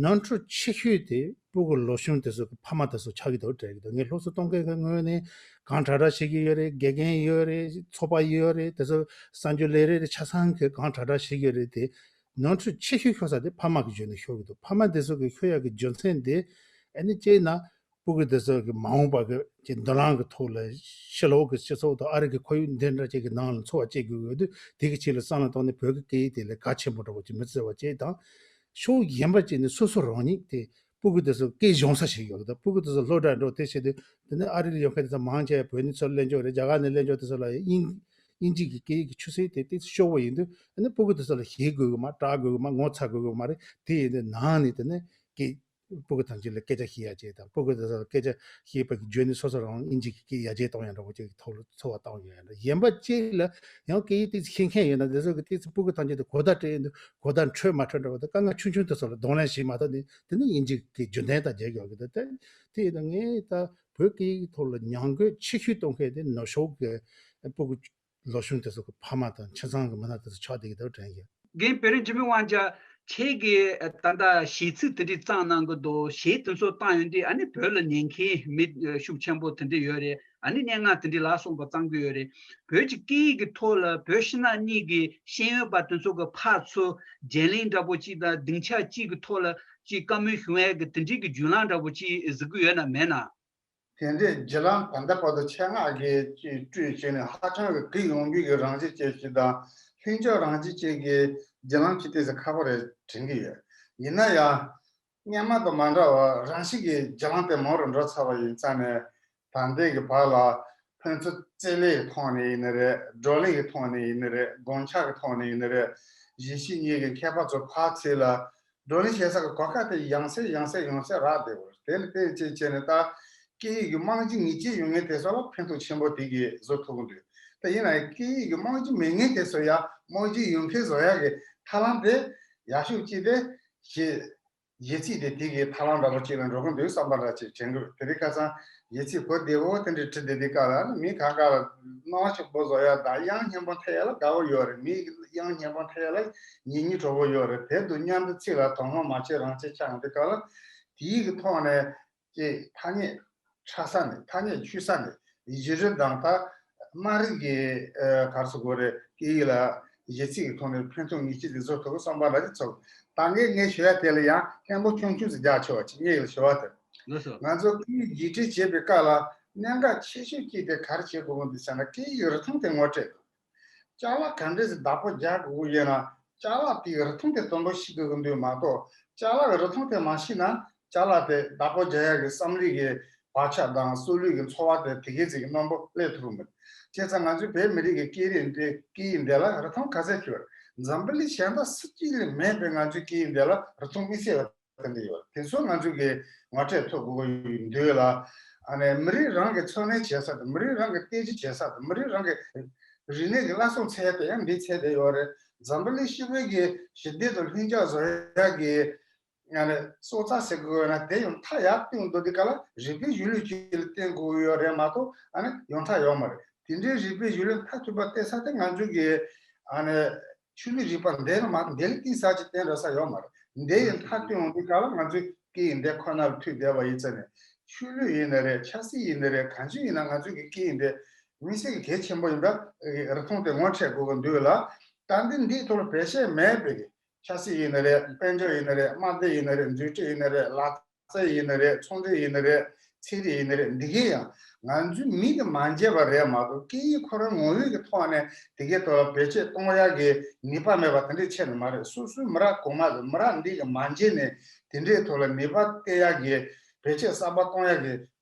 ནོར་འཁྲུལ་ཆེ་ཤོས་དེ་སྤུ་གུ་ལོ་ཆུང་དེ་ཚོ་གི་ཕ་མ་དེ་ཚོ་ཆགས་ཀྱི་འདུག་དྲན་གྱི་འདུག་ངས་སློབ་གསོ་གཏོང་མཁན་གྱི་ངོས་ནས་གང་དྲག་དྲག་བྱེད་ཀྱི་ཡོད་རེད། དགེ་རྒན་ཡོད་རེད། ཚོགས་པ་ཡོད་རེད། དེ་ཚོ་གསར་འགྱུར་ལས་རེད། ཆ་ཚང་གི་གང་དྲག་དྲག་བྱེད་ཀྱི་ཡོད་རེད་དེ། ནོར་འཁྲུལ་ཆེ་ཤོས་ཤོར་ས་དེ་ཕ་མ་གི་ངོས་ནས་ཤོར་གྱི་འདུག་ཕ་མ་དེ་ཚོ་གི་ཤོར་ཡག་གི་རྒྱུ་མཚན་དེ་ཨ་ནི་སྤྱིར་ན། སྤུ་གུ་དེ་ཚོ་གི་མ་འོངས་པ་གི་ཀྱི་མདུན་ལམ་གི་ཐོག་ལ་ཕྱི་ལོགས་ཀྱི་སྤྱི་ཚོགས་དང་ཨ་རི་གི་ཁོར་ཡུག་འདི་འདྲ་ཅིག་གི་ནང་ལ་འཚོ་བ་སྐྱེལ་དགོས་ཡོད་དུས། དེ་གི་ཆེད་ལ་བསམ་བློ་བཏང་ནས་བོད་ཀྱི་སྐད་ཡིག་དེ་ལ་གལ་ཆེན་པོ་འདྲ་བོ་ཅིག་མི་བརྩི་བ་བྱས་དང་། ཕྱོགས་གཞན་པ་ཅིག་ནས་སོ་སོ་རང་ཉིད་དེ་སྤུ་གུ་དེ་ཚོ་སྐད་སྦྱོང་ས་ཞིག་ཡོད་གི། ད་སྤུ་གུ་དེ་ཚོ་སློབ་གྲྭ་འགྲོ་དེ་བྱེད་དུས། དེ་ནས་ཨ་རི་ལ་ཡོད་མཁན་དེ་ཚོ་མང་ཆེ་བ་བོད་ནས་ཚུར་སླེབས་འབྱོར་རེད། རྒྱ་གར་ནས་སླེབས་འབྱོར་དེ་ཚོ་ལ་དབྱིན་ དབྱིན་ཇི་གི་སྐད་ཡིག་གི་ཆུ་ཚད་དེ་ཏོག་ཙམ་ཤོར་བ་ཡིན་དུས། ཨ་ནི་སྤུ་གུ་དེ་ཚོ་ལ་ཤེས་དགོས་གི་མ། བཀྲལ་དགོས་གི་མ། ངོ་ཚ་དགོས་གི་མ་རེད། དེ་ཡིན་དུས་ནང་ནས་དེ་ནས་སྐད། སྤུ་གུ་ཐམས་ཅད་ལ་སྐད་ཆ་བཤད་ཡ་བྱེད་དང་། སྤུ་གུ་དེ་ཚོ་ལ་སྐད་ཆ་བཤད་པ་གི་བརྒྱུད་ནས་སོ་སོ་རང་དབྱིན་ཇི་གི་སྐད་ཡར་རྒྱས་གཏོང་ཡ་འདྲ་བོ་ཅིག་གི་ཐོག་ལ་ཚོར་བ་བཏང་ཡོད་ཡ་འདྲ། གཞན་པ་གཅིག་ལ་ཡང་སྐད་ཡིག་ཏོག་ཙམ་ཤེས་མཁན་ཡོད་ན། དེ་ཚོ་གི་ཏོག་ཙམ་སྤུ་གུ་ཐམས་ཅད་དུ་གོ་བརྡ་སྤྲད་ཡོང་དུས་གོ་བརྡ་འཕྲོད་མ་འཕྲོད་འདྲ་བོ་དང་། དཀའ་ངལ་ཆུང་ཆུང་དེ་ཚོ་ལ་གདོང་ལེན་བྱེད་མ་ཐུབ་ནས། དེ་ནི་དབྱིན་ཇི་གི་རྒྱུན་ལྡན་དང་མཇལ་ཡོང་གི་འདུག། དེ་དེ་ཡིན་ན་ངས་ད་བོད་སྐད་ཡིག་ཐོག་ལ་མྱོང་གོ་ཆེ་ཤོས་གཏོང་མཁན་དེ་ནུབ་ཕྱོགས་ཀྱི་སྤུ་གུ་ལོ་ཆུང་དེ་ཚོ་གི་ཕ་མ་དང་ཁྱིམ་ཚང་གི་མི་སྣ་དེ་ཚོ་ཆགས་བསྡད་ཀྱི་འདུག་དྲན་གྱི། རྒན་བེ་རི་འཇིགས་མེད་དབང་རྒྱལ། ཁྱེད་ཀྱིས་ད་ལྟ་གཞས་ཚིག་དེ་འདྲའི་བརྩམས་གནང་གི་འདུག། གཞས་དེ་ཚོ་བཏང་ཡོང་དུས། ཨ་ནི་བོད་ལ་ཉན་མཁན་མི་ཤུགས་ཆེན་པོ་དེ་འདྲ་ཡོད་རེད། ཨ་ནི་སྙན་ངག་དེ་འདྲའི་ལ་སོགས་པ་བརྩམས་ཀྱི་ཡོད་རེད། བོད་ཀྱི་སྐད་ཡིག་གི་ཐོག་ལ་བོད་ཕྱི་ནང་གཉིས་ཀྱི་ཤེས་ཡོན་པ་དེ་ཚོ་གི་ཕར་ཚུར་བརྗེ་ལེན་འདྲ་པོ་ཅིག་དང་། སྡིངས་ཆ་གཅིག་གི་ཐོག་ལ་ཅིག་བཀའ་མོལ་ཞུ་ཡ་གི་དེ་འདྲའི་གི་བརྒྱུད་ལམ་འདྲ་པོ་ཅིག་གཟིགས་ཀྱི་ཡོད་ན་མེད་ན། དེ་འདྲའི་བརྒྱུད་ལམ་ད་ལྟ་བར་དུ་ཆེད་མངགས་ཀྱིས་ཅིག་སྤྲོད་བྱས་ནས་ཧ་ཅང་གི་གུ་ཡངས་པའི་གི་རང་བཞིན་ཅན་ཞིག་དང་། ལྷིང་འཇགས་རང་བཞིན་ཅན་གྱི་བརྒྱུད་ལམ་ཅིག་ཏོག་ཙམ་ཁག་པོ་རེད་དྲན་གྱི་ཡོད། ཡིན་ན་ཡང་། སྔོན་མ་དང་མ་འདྲ་བར་རང་བཞིན་གྱིས་བརྒྱུད་ལམ་དེ་མང་རུ་འགྲོ་ཚར་བ་ཡིན་ཙང་ནས། ད་ལྟའི་གི་བར་ལ་ཕན་ཚུན་རྩེད་ལེན་གྱི་ཐོག་ནས་ཡིན་ནི་རེད། བགྲོ་གླེང་གི་ཐོག་ནས་ཡིན་ནི་རེད། སྒོམ་ཆགས་ཀྱི་ཐོག་ནས་ཡིན་ནི་རེད། གཞིས་བྱེས་གཉིས་ཀྱི་མཁས་པ་ཚོ་ཕར་ཚུར་ལ་བགྲོ་གླེང་བྱེད་ས་གི་གོ་སྐབས་དེ་ཡང་སེ་ཡང་སེ་ཡང་སེ་རག་བསྡད་ཡོད་རེད། དེ་ལ་བརྟེན་བྱས་བྱས་ནས། ད་སྐད་ཡིག་གི་རྨང་གཞི་ངེས་ཅན་ཡོད་མཁན་དེ་ཚོ་ལ་ཕན་ཐོགས་ཆེན་པོ་དེ་གིས་བཟོ་ཐུབ་ཀྱི་འདུག། ད་ཡིན་ནའང་སྐད་ཡིག་གི་རྨང་གཞི་མེད་མཁན་དེ་ཚོ་ཡང་རྨང་གཞི་ཡོད་མཁན་བཟོ་ཡག་གི་ཐབས་ལམ་དེ་ཡག་ཤོས་ཅིག་དེ་གཞས། གཞས་ཚིག་དེ་དེ་གི་ཐབས་ལམ་འདྲ་པོ་ཅིག་ལ་འགྲོ་གི་འདུག་བསམ་པ་འདྲ་ཅིག་དྲན་གི་རེད། དེ་རིང་ཁ་སང་གཞས་ཚིག་གོ་བདེ་བོ་དེ་འདྲ་བྲིས་བསྡད་དུས་སྐབས་ལ། ཨ་ནི་མི་ཁ་ཁ་ལ་སྣང་བ་ཕྱུག་པོ་བཟོ་ཡ་དང་། དབྱངས་སྙན་པོ་འཐེན་ཡ་ལ་དགའ་བོ་ཡོད་རེད། མི་དབྱངས་སྙན་པོ་འཐེན་ཡ་ལ་ཉན་སྙིང་བྲོ་བོ་ཡོད་རེད། དེ་དང་མཉམ་དུ་ཚིག་ལ་དོ་སྣང་མ་བྱེད་རང་བྱེད་ཆགས་ཡོང་དུས་སྐབས་ལ། དེའི་གི་ཐོག་ནས་ཀྱི་ཐ་སྙད་ཆགས་ས་ནས། ཐ་སྙད་ཆུད་ས་ནས། གཞི་རིམ་དང་ད་དམའ་རིམ་གྱི་ཨ་ག་རེ་ཟེར་དགོས་རེད། སྐད་ཡིག་ལ་གཞས་ཚིག་གི་ཐོག་ནས་ཕན་ཐོགས་ངེས་ཅན་དེ་བཟོ་ཐུབ་བསམ་པ་འདྲ་ཅིག་ཚོར། ད་ངས་ངས་ཞུ་ཡ་དེ་ལ་ཡང་མཐོན་པོ་ཆུང་ཆུང་ཟེར་རྒྱག་ཆོག་པ་ཅིག། ངས་ཞུ་བ་དེ། ལགས་སོ། ང་ཚོ་སྐད་ཡིག་བརྒྱུད་འཕྲིན་བྱེད་པའི་སྐབས་ལ་གནད་འགག་ཆེ་ཤོས་གཅིག་དེ་ག་རེ་བྱེད་དགོས་ཀྱི་འདུག་ཟེར་ན། སྐད་ཡིག་རིགས་མཐུན་དེ་ངོ་སྤྲོད་དགོས། ཅ་ལག་ག་འདྲས་སེ་བདག་པོ་རྒྱག་དགོས་ཀྱི་ཡོད་ན། ཅ་ལག་དེའི་རིགས་མཐུན་དེ་དོན་དུ་ཤེས་དགོས་ཀྱི་འདུག་མ་གཏོགས། ཅ་ལག་གི་རིགས་མཐུན་དེ་མ་ཤེས་ན། ཅ་ལག་དེ་བདག་པོ་རྒྱག་ཡག་གི་བསམ་བློའི་གི་བག་ཆགས་དང་། སྲོག་ལུས་ཀྱི་འཚོ་བ་དེ་དེ་གའི་ཚིག་གི་རྣོན་པོ་སླེབས་ཐུབ་ཀྱི་མེད། བྱས་ཙང་ང་ཚོའི་བོད་མི་རིགས་ཀྱི་སྐད་རིགས་འདི། སྐད་ཡིག་འདི་ལ་རིགས་མཐུན་ག་ཚད་ཡོད་རེད། འཛམ་བུ་གླིང་གཞན་དག་སུ་གཅིག་ལ་མེད་པའི་ང་ཚོའི་སྐད་ཡིག་འདི་ལ་རིགས་མཐུན་དམིགས་བསལ་བ་དེ་འདྲ་ཡོད་རེད། དེ་ཚོ་ང་ཚོས་གི་ངོ་སྤྲོད་ཐུབ་དགོས་ཀྱི་འདུག་ལ། ཨ་ནི་མི་རིགས་རང་གི་འཚོ་གནས་བྱེད་ས་དང་། མི་རིགས་རང་གི་རྟེན་གཞི་བྱེད་ས་དང་། མི་རིགས་རང་གི་རིག་གནས་ཀྱི་བླ་སྲོག་འཚོལ་ཡ་དེ་ཡང་འདི་འཚོལ་བསྡད་ཡོད་རེད། འཛམ་བུ་གླིང་ཕྱི་པའི་གི་ཞི་བདེ་དང་ལྷིང་འཇགས་བཟོ་ཡ་གི་ཨ་ནི་སྲོག་རྩ་ཟེར་དགོས་ཡོད་ན། དེ་ཡང་མཐའ་ཡར་བཏོན་འདུག་དུས་སྐབས་ལ་རིག་པའི་གཞུང་ལུགས་ཅིག་ལ་བརྟེན་དགོས་ཡོད་རེད་མ་གཏོགས། ཨ་ནི་ཡང་མཐའ་ཡོད་མ་རེད། དེ་འདྲའི་རིག་པའི་གཞུང་ལུགས་མཐར་ཐུག་པ་བལྟ་ས་དེ་ང་ཚོའི་གི་ཨ་ནི་ཆོས་ལུགས་རིག་པ་འདི་རེད་མ་གཏོགས། འདི་ལས་གཏིང་ཟབ་ཅིག་བསྟན་འགྲོ་ས་ཡོད་མ་རེད། འདི་ཡི་མཐའ་བཏོན་འོང་དུས་སྐབས་ལ་ང་ཚོའི་སྐད་ཡིག་འདི་ཁོ་ན་ལ་ཐུག་བསྡད་པ་ཡིན་ཙང་ནས། ཆོས་ལུགས་ཡིན་ནི་རེད། ཆབ་སྲིད་ཡིན་ནི་རེད། གང་ཅི་ཡིན་ན་ང་ཚོའི་གི་སྐད་ཡིག་འདི་དམིགས་བསལ་གྱི་གལ་ཆེན་པོ་ཡིན་པ། རིགས་མཐུན་དེ་ངོ་འཕྲོད་དགོས་ཀྱི་འདུག་ལ། ད་འདི་འདིའི་ཐོག་ལ་བེད་སྤྱོད་མེད་པའི་གི་ཆབ་སྲིད་ཡིན་ནི་རེད། དཔལ་འབྱོར་ཡིན་ནི་རེད། དམག་སྡེ་ཡིན་ནི་རེད། འཛུགས་སྐྲུན་ཡིན་ནི་རེད། ལག་རྩལ་ཡིན་ནི་རེད། ཚོང་འབྲེལ་ཡིན་ནི་རེད། ཚན་རིག་ཡིན་ནི་རེད། འདི་གའི་ཡང་ང་ཚོའི་མིང་དེ་མ་བརྗེད་པ་རེད་མ་གཏོགས། སྐད་ཡིག་ཁོ་རང་ངོ་བོའི་གི་ཐོག་ནས་དེ་གའི་ཐོག་ལ་བེད་སྤྱོད་གཏོང་ཡག་གི་ནུས་པ་མེད་པ་དེ་འདྲའི་ཆེད་ནས་མ་རེད། སོ་སོའི་མི་རབས་གོང་མ་དང་མི་རབས་འདི་གི་མ་བརྗེད་ནས་དེ་འདྲའི་ཐོག་ལ་ནུས་པ་སྟེར་ཡག་གི་བེད་སྤྱོད་གསར་པ་གཏོང་ཡག་གི་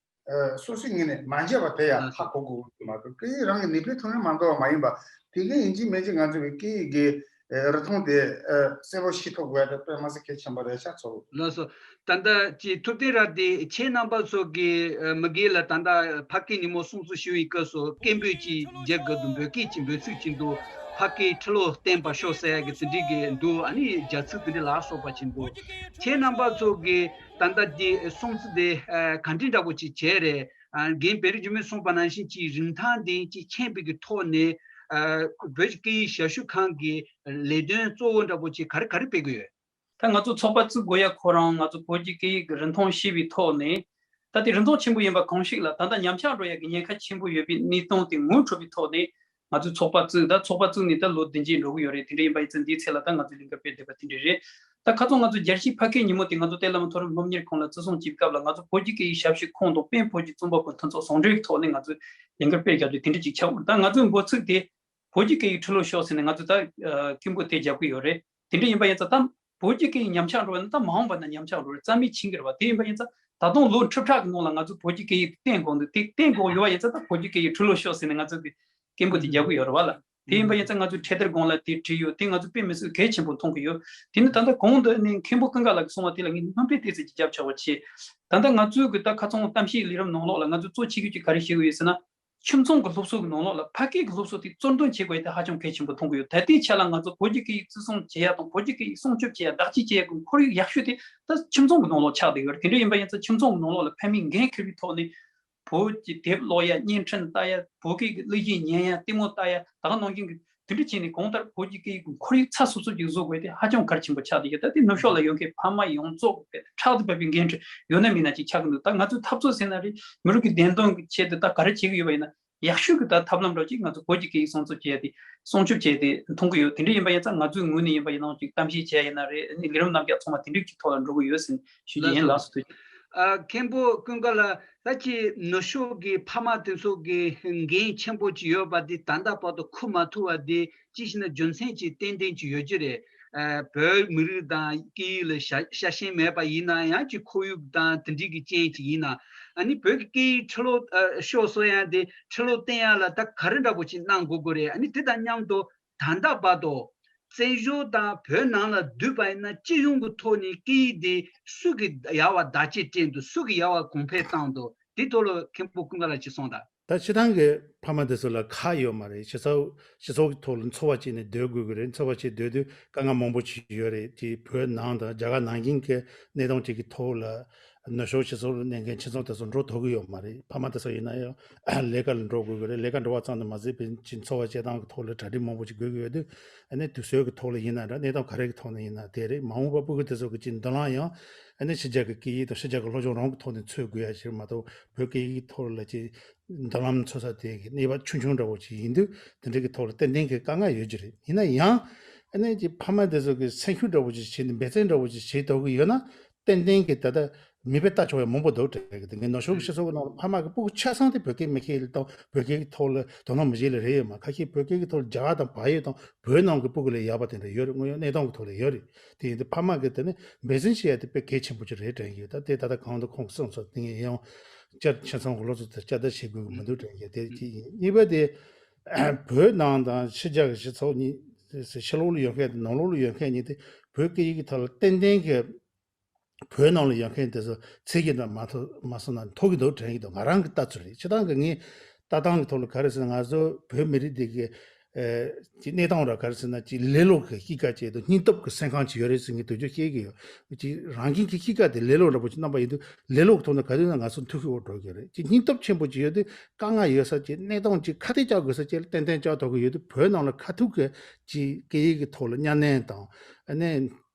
ཨ་སོ་སོའི་ངོས་ནས་མ་བརྗེད་པ་དེ་ཡང་ཧ་གོ་དགོས་ཀྱི་མ་གཏོགས། སྐད་ཡིག་རང་གི་ནུས་པའི་ཐོག་ནས་མ་འདོར་བ་མ་ཡིན་པ། དེ་གའི་ཡིན་གཅིག་མིན་གཅིག་ང་ཚོ་གི་སྐད་ཡིག་གི་ཨ་རིགས་མཐུན་དེ་ཨ་གསལ་པོ་ཤེས་ཐུབ་དགོས་ཡ་དེ་དཔེ་མི་སྲིད་གལ་ཆེན་པོ་རེད་ཤག་ཚོ། ལགས་སོ། ད་ལྟ་ཅིག་ཐུབ་བསྟན་རབ་བདེ་ཁྱེད་རྣམ་པ་ཚོ་གི་ཨ་མ་གི་ལ་ད་ལྟ་ཕ་སྐད་ཉིན་མོ་སྲུང་བརྩི་ཞུ་བའི་སྐབས་སུ་སྐད་འབོད་ཅིག་རྒྱག་དགོས་འདུག། འབོད་སྐད་ཅིག་འབོད་ཚིག་ཅིག་འདུག། ཕ་སྐད་ཁྲི་ལོ་བརྟན་པར་ཤོག་ཟེར་ཡ་གི་དེ་འདྲའི་གི་འདུག། ཨ་ནི་རྒྱ་ཚིག་དེ་འདྲ་ལ་སོགས་པ་ཅིག་འདུག། ཁྱེད་རྣམ་པ་ཚོ་གི་ད་ལྟ་འདི་སྲུང་བརྩི་དེ་ཨ་ག་འདྲ་འདྲ་པོ་ཅིག་བྱས་རེད། ཨ་རྒན་བེ་རི་འཇིགས་མེད་གསུངས་པ་ནང་བཞིན་ཅིག་རིན་ཐང་དེ་ཅིག་མཁྱེན་པའི་གི་ཐོག་ནས་ཨ་བོད་ཀྱི་སྐད་ཡིག་ཞབས་ཞུ་ཁང་གི་ལས་དོན་གཙོ་བོ་འདྲ་པོ་ཅིག་ག་རེ་ག་རེ་སྤེལ་གི་ཡོད། ད་ང་ཚོ་ཚོགས་པ་བཙུགས་དགོས་ཡ་ཁོ་རང་ང་ཚོ་བོད་ཀྱི་སྐད་ཡིག་གི་རིན་ཐང་ཤེས་པའི་ཐོག་ནས། ད་དེ་རིན་ཐང་ཆེན་པོ་ཡིན་པ་གང་ཞིག་ལ་ད་ལྟ་ཉམས་ཆག་འགྲོ་ཡ་གི་ཉེན་ཁ་ཆེན་པོ་ཡོད་པའི་གནས་སྟངས་དེ་ངོ་འཕྲོད་པའི་ཐོག་ནས། ང་ཚོས་ཚོགས་པ་བཙུགས། ད་ཚོགས་པ་བཙུགས་ནས་ད་ལོ་བདུན་ཅིག་འགྲོ་གི་ཡོད་རེད། དེ་འདྲ་ཡིན་པ་ཡིན་ཙང་འདིའི་ཐད་ལ་ད་ང་ཚོས་ལས་འགུལ་སྤེལ་བསྡད་པ་དེ་འདྲ་རེད། ད་ཁ་སང་ང་ཚོ་རྒྱལ་སྤྱིའི་ཕ་སྐད་ཉིན་མོ་དེ་ང་ཚོ་ཏེ་ལ་མོ་མཐོ་རིམ་སློབ་གཉེར་ཁང་ལ་བརྩི་སྲུང་བྱེད་སྐབས་ལ། ང་ཚོ་བོད་ཀྱི་སྐད་ཡིག་ཞབས་ཞུ་ཁང་དང་པེན་བོད་ཀྱི་རྩོམ་པ་པོ་མཐུན་ཚོགས་ཟུང་འབྲེལ་གྱི་ཐོག་ནས་ང་ཚོས་ལས་འགུལ་སྤེལ་རྒྱག་རྒྱུ་དེ་འདྲ་ཅིག་ཆགས་ཡོད། ད་ང་ཚོའི་འབོད་ཚིག་དེ་བོད་ཀྱི་སྐད་ཡིག་ཁྲི་ལོ་ཤོག་ཟེར་ནས་ང་ཚོས་ད་སྐད་འབོད་དེ་རྒྱག་གི་ཡོད་རེད། དེ་འདྲ་ཡིན་པ་ཡིན་ཙང་ད་བོད་ཀྱི་སྐད་ཡིག་ཉམས་ཆག་འགྲོ་བ་ཡིན་ན་ད་མ་འོངས་པ་ན་ཉམས་ཆག་འགྲོ་རེད། རྩ་མེད་ཕྱིན་གྱི་རེད་བ། དེ་ཡིན་པ་ཡིན་ཙང་ད་དུང་ལོ་ཁྲི་ཕྲག་གི་ནང་ལ་ང་ཚོ་བོད་ཀྱི་སྐད་ཡིག་བསྟེན་དགོས་འདུག། དེ་བསྟེན་དགོས་ཡོད་པ་ཡིན་ཙང་ད་བོད་ཀྱི་སྐད་ཡིག་ཁྲི་ལོ་ཤོག་ཟེར་ནས་ང་ཚོས་དེ་སྐད་འབོད་དེ་རྒྱག་གི་ དེ་ཡིན་པ་ཡིན་ཙང་ང་ཚོས་འཕྲེད་དར་སྒང་ལ་དེ་བྲིས་ཡོད། དེ་ང་ཚོ་དཔེ་མི་སྲིད་གལ་ཆེན་པོ་མཐོང་གི་ཡོད། དེ་ནི་ད་ལྟ་གོང་དུ་ནི་མཁན་པོ་ཀུན་དགའ་ལགས་ཀྱིས་གསུངས་པ་དེ་ལ་ངས་སྣོན་པ་ཏོག་ཙམ་ཅིག་རྒྱབ་ཆོག་པ་བྱས། ད་ལྟ་ང་ཚོའི་གི་ད་ཁ་སང་གཏམ་བཤད་ལས་རིམ་ནང་ལོགས་ལ་ང་ཚོས་གཙོ་ཆེ་ཤོས་ཅིག་ག་རེ་བཤད་ཀྱི་ཡོད་ཟེར་ན། ཁྱིམ་ཚང་གི་སློབ་གསོ་གི་ནང་ལོགས་ལ་ཕ་སྐད་ཀྱི་སློབ་གསོ་དེ་གཙོ་འདོན་བྱེད་དགོས་ཡ་དེ་ཧ་ཅང་གལ་ཆེན་པོ་མཐོང་གི་ཡོད། ད་ལྟའི་ཆ་ལ་ང་ཚོ་བོད་ཀྱི་སྐད་ཡིག་བརྩི་སྲུང་བྱེད་ཡ་དང་བོད་ཀྱི་སྐད་ཡིག་སྲུང་སྐྱོབ་བྱེད་ཡ་བདག་གཅེས་བྱེད་ཡ་གི་ཁོར་ཡུག་ཡག་ཤོས་དེ་ད་ཁྱིམ་ཚང་གི་ནང་ལོགས་ཆགས་བསྡད་ཡོད་རེད། དེ་འདྲ་ཡིན་པ་ཡིན་ཙང་ཁྱིམ་ཚང་གི་ནང་ལོགས་ལ་ཕ་མས་འགན་འཁུར་བའི་ཐོག་ནས་བོད་ཀྱི་དེབ་ཀློག་ཡ། བརྙན་འཕྲིན་ལྟ་ཡ། བོད་སྐད་ཀྱི་གླུ་གཞས་ཉན་ཡ། ལྟད་མོ་ལྟ་ཡ། ད་ག་ནང་བཞིན་གྱི་དེ་འདྲ་བྱས་ནས་གང་ལྟར་བོད་ཀྱི་སྐད་ཡིག་གི་ཁོར་ཡུག་ཚ་སུབ་སུབ་ཅིག་བཟོ་དགོས་དེ་ཧ་ཅང་གལ་ཆེན་པོ་ཆགས་བསྡད་ཡོད། ད་དེ་ནུབ་ཕྱོགས་ལ་ཡོད་མཁན་ཕ་མ་ཡོངས་རྫོགས་ཕྲག་ཏུ་བབས་པའི་འགན་འཁྲི་ཡོད་ན་མེད་ན་ཅིག་ཆགས་ཀྱི་འདུག་ད་ང་ཚོའི་འཐབ་རྩོད་ཟེར་ན་རེད། མི་རིགས་ཀྱི་བདེན་དོན་གྱི་ཆེད་དུ་ད་ག་རེ་བྱེད་ཀྱི་ཡོད་པ་ཡིན་ན། ཡག་ཤོས་ཀྱི་ད་ཐབས་ལམ་འདྲ་ཅིག་ང་ཚོ་བོད་ཀྱི་སྐད་ཡིག་སྲུང་སྐྱོབ་བྱས་ཏེ་སྲུང་སྐྱོབ་བྱས་ཏེ་མཐོང་གི་ཡོད། དེ་འདྲ་ཡིན་པ་ཡིན་ཙང་ང་ཚོའི་ངོས་ནས་ཡིན་པ་ཡིན་ནའང་ཅིག་གཏམ་བཤད་བྱས་ཡིན་ན་རེད། ཨ་ནི་ལས་རིམ་རྣམ་གཞག་ཚང་མ་དེ་འདྲ་ཅིག་ཐོག་ལ་འགྲོ་གི་ཡོད་ཟེར་ཞུ་རྒྱུ་ཡིན། ལགས་སོ། ལགས་སོ་ཐུགས་རྗེ་ཆེ། ཨ། མཁན་པོ་ཀུན་དགའ་ལགས། ད་ཅིག་ནུབ་ཕྱོགས་ཀྱི་ཕ་མ་དེ་ཚོ་གི་འགན་ཆེན་པོ་ཅིག་ཡོད་པ་འདི་ད་ལྟ་བར་དུ་འཁུར་མ་ཐུབ་པ་འདི་ཅིག་བྱས་ན་རྒྱུ་མཚན་ཅིག་ཏན་ཏན་ཅིག་ཡོད་ཀྱི་རེད། ཨ། བོད་མི་རིགས་དང་སྐད་ཡིག་ལ་ཤ་ཤ་ཞེན་མེད་པ་ཡིན་ན་ཡང་ཅིག་ཁོར་ཡུག་དང་དེ་འདྲའི་གི་རྐྱེན་ཅིག་ཡིན་ན། ཨ་ནི་བོད་ཀྱི་སྐད་ཡིག་ཁྲི་ལོ་ཨ་ཤོག་གསོ་ཡ་དེ་ཁྲི་ལོ་བརྟན་ཡ་ལ་ད་ག་རེ་འདྲ་པོ་ཅིག་གནང་དགོས་ཀྱི་རེད། ཨ་ནི་དེ་དང་མཉམ་དུ་ད་ལྟ་བར་དུ་བཙན་བྱོལ་དང་བོད་ནང་ལ་བསྡུས་པ་ཡིན་ན་སྤྱི་ཡོངས་ཀྱི་ཐོག་ནས་སྐད་ཡིག་དེ་སུ་གིས་ཡག་པ་བདག་གཅེས་སྤྲད་འདུག་སུ་གིས་ཡག་པ་གོང་འཕེལ་བཏང་འདུག་དེ་ཐོག་ལ་མཁན་པོ་ཀུན་དགའ་ལགས་ཅིག་གསུངས་དང་། ད་སྤྱིར་བཏང་གི་ཕ་མ་དེ་ཚོ་ལ་ཁག་ཡོད་མ་རེད། སྤྱི་ཚོགས་སྤྱི་ཚོགས་ཀྱི་ཐོག་ལ་འཚོ་བ་སྐྱེལ་ནས་སྡོད་དགོས་ཀྱི་རེད། འཚོ་བ་སྐྱེལ་སྡོད་དུས་དཀའ་ངལ་མང་པོ་ཞིག་ཡོད་རེད། དེ་བོད་ནང་དང་རྒྱ་གར་ནང་བཞིན་གྱི་གནས་སྟངས་ཅིག་གི་ཐོག་ལ་ནུབ་ཕྱོགས་སྤྱི་ཚོགས་ལ་གནས་མཁན་ཁྱིམ་ཚང་དེ་ཚོ་འགྲོ་ཐུབ་ཀྱི་ཡོད་མ་རེད། ཕ་མ་དེ་ཚོ་ཡིན་ན་ཡང་ལས་ཀ་ལ་འགྲོ་དགོས་ཀྱི་རེད། ལས་ཀ་འགྲོ་བ་ཙམ་དུ་མ་ཟད་པའི་ཅིག་འཚོ་བ་སྐྱེལ་སྟངས་ཀྱི་ཐོག་ལ་གྲ་སྒྲིག་མང་པོ་ཞིག་དགོས་ཀྱི་ཡོད་དུས། ཨ་ནི་དུས་ཚོད་ཀྱི་ཐོག་ལ་ཡིན་ན་འདྲ། གནས་སྟངས་ག་རེ་གི་ཐོག་ནས་ཡིན་ན་དེ་རེད། མ་འོངས་པ་ཕྲུ་གུ་དེ་ཚོ་གི་ཅིག་མདུན་ལམ་ཡང་ཨ་ནི་ཕྱི་རྒྱལ་གྱི་སྐད་ཡིག་དང་ཕྱི་རྒྱལ་གྱི་སློབ་སྦྱོང་རང་གི་ཐོག་ནས་འཚོལ་དགོས་ཡ་ཞིག་མ་གཏོགས། བོད་སྐད་ཡིག་ཐོག་ལ་ཅིག་མདུན་ལམ་འཚོལ་ས་དེ་གི་གནས་བབ་ཆུང་ཆུང་འདྲ་བོ་ཅིག་ཡིན་དུས། དེ་འདྲ་གི་ཐོག་ལ་ཏན་ཏན་གྱི་དཀའ་ངལ་ཡོད་ཀྱི་རེད། ཡིན་ན་ཡང་ཨ་ནི་ཅིག་ཕ་མ་དེ་ཚོ་གི་སེམས་ཤུགས་འདྲ་བོ་ཅིག་བྱས་ནས་འབད་བརྩོན་འདྲ་བོ་ཅིག་བྱེད་ཐུབ་ཀྱི་ཡོད་ན། ཏན་ཏན་གྱི་ད་ལྟ་མིག་དཔེ་ལྟ་ཆོག་ཡ་མང་པོ་འདུག་དྲན་གི་འདུག་ངས་ནུབ་ཕྱོགས་ཀྱི་སྤྱི་ཚོགས་ཀྱི་ནང་ལ་ཕ་མ་གི་སྤུ་གུ་ཆ་ཚང་དེ་བོད་སྐད་མི་ཤེས་ལ་དང་། བོད་སྐད་ཀྱི་ཐོག་ལ་དོ་སྣང་མི་བྱེད་ལ་རེད་ཡོད་མ། ཁ་ཤས་བོད་སྐད་ཀྱི་ཐོག་ལ་རྒྱ་གར་དང་བལ་ཡུལ་དང་བོད་ནང་གི་སྤུ་གུ་ལས་ཡག་པ་དེ་འདྲ་ཡོད་རེད། དངོས་ཡོད་གནས་སྟངས་ཀྱི་ཐོག་ལ་ཡོད་རེད། དེ་ཡིན་དུས་ཕ་མ་གི་དེ་ནི་འབད་བརྩོན་བྱེད་ཡ་དེ་དཔེ་གལ་ཆེན་པོ་ཅིག་རེད་དྲན་གི་ཡོད། ད་དེ་ད་ལྟ་གོང་དུ་ཁོང་གིས་གསུངས་སོང་། དེ་ངས་ཡང་བསྐྱར་ཁྱེད་ཚོ་གི་སློབ་གཙོ་དེ་བསྐྱར་ལྡབ་བྱེད་དགོས་ཀྱི་མི་འདུག་དྲན་གི། དེ་གཅིག་ཡིན། གཉིས་པ་དེ་བོད་ནང་དང་ཕྱི་རྒྱལ་གྱི་སྤྱི་ཚོགས་གཉིས། ཕྱི་ལོགས་ལ་ཡོད་མཁན་དང་ནང་ལོགས་ལ་ཡོད་མཁན་གཉིས་དེ་བོད་སྐད་ཡིག་གི་ཐོག་ལ་ཏན་ཏན་གྱི་བོད་ནང་ལ་ཡོད་མཁན་དེ་ཚོ་ཚད་ཀྱི་འདྲ་མ་ཐོ་མ་སོང་ན་མཐོ་གི་འདུག་དྲན་གྱི་འདུག་ང་རང་གི་ལྟ་ཚུལ་རེད། སྤྱིར་བཏང་གི་ངའི་ལྟ་སྟངས་ཀྱི་ཐོག་ལ་ག་རེ་ཟེར་ན། ང་ཚོ་བོད་མི་རིགས་འདི་གི་ཨེ་ཀྱི་གནས་སྟངས་ར་ག་རེ་ཟེར་ན། ཅིག་ལེ་ལོ་གི་གཤིས་ཀ་ཅིག་དང་སྙིང་སྟོབས་ཀྱི་སེམས་ཁམས་ཅིག་ཡོད་རེད་ཟེར་ངས་དུས་རྒྱུན་བཤད་ཀྱི་ཡོད། ཅིག་རང་བཞིན་གྱི་གཤིས་ཀ་དེ་ལེ་ལོ་འདྲ་པོ་ཅིག་རྣམ་པ་ཡིན་དུས། ལེ་ལོ་གི་ཐོག་ནས་ག་དུས་ན་ང་ཚོ་མཐུན་ཤོས་འོག་འགྲོ་གི་རེད། ཅིག་སྙིང་སྟོབས་ཆེན་པོ་ཅིག་ཡོད་དུས་དཀའ་ངལ་ཡོད་ས་ཅིག་གནས་སྟངས་ཅིག་ཁ་གཏད་བཅག་དགོས་ས་ཅིག་ལ་ཏན་ཏན་བཅག་ཐུབ་ཀྱི་ཡོད་དུས། བོད་ནང་ལ་ཁ་ཐུག་གི་ཅིག་སྐད་ཡིག་གི་ཐོག་ལ་གཉའ་གནོན་དང་། ཨ་ནི་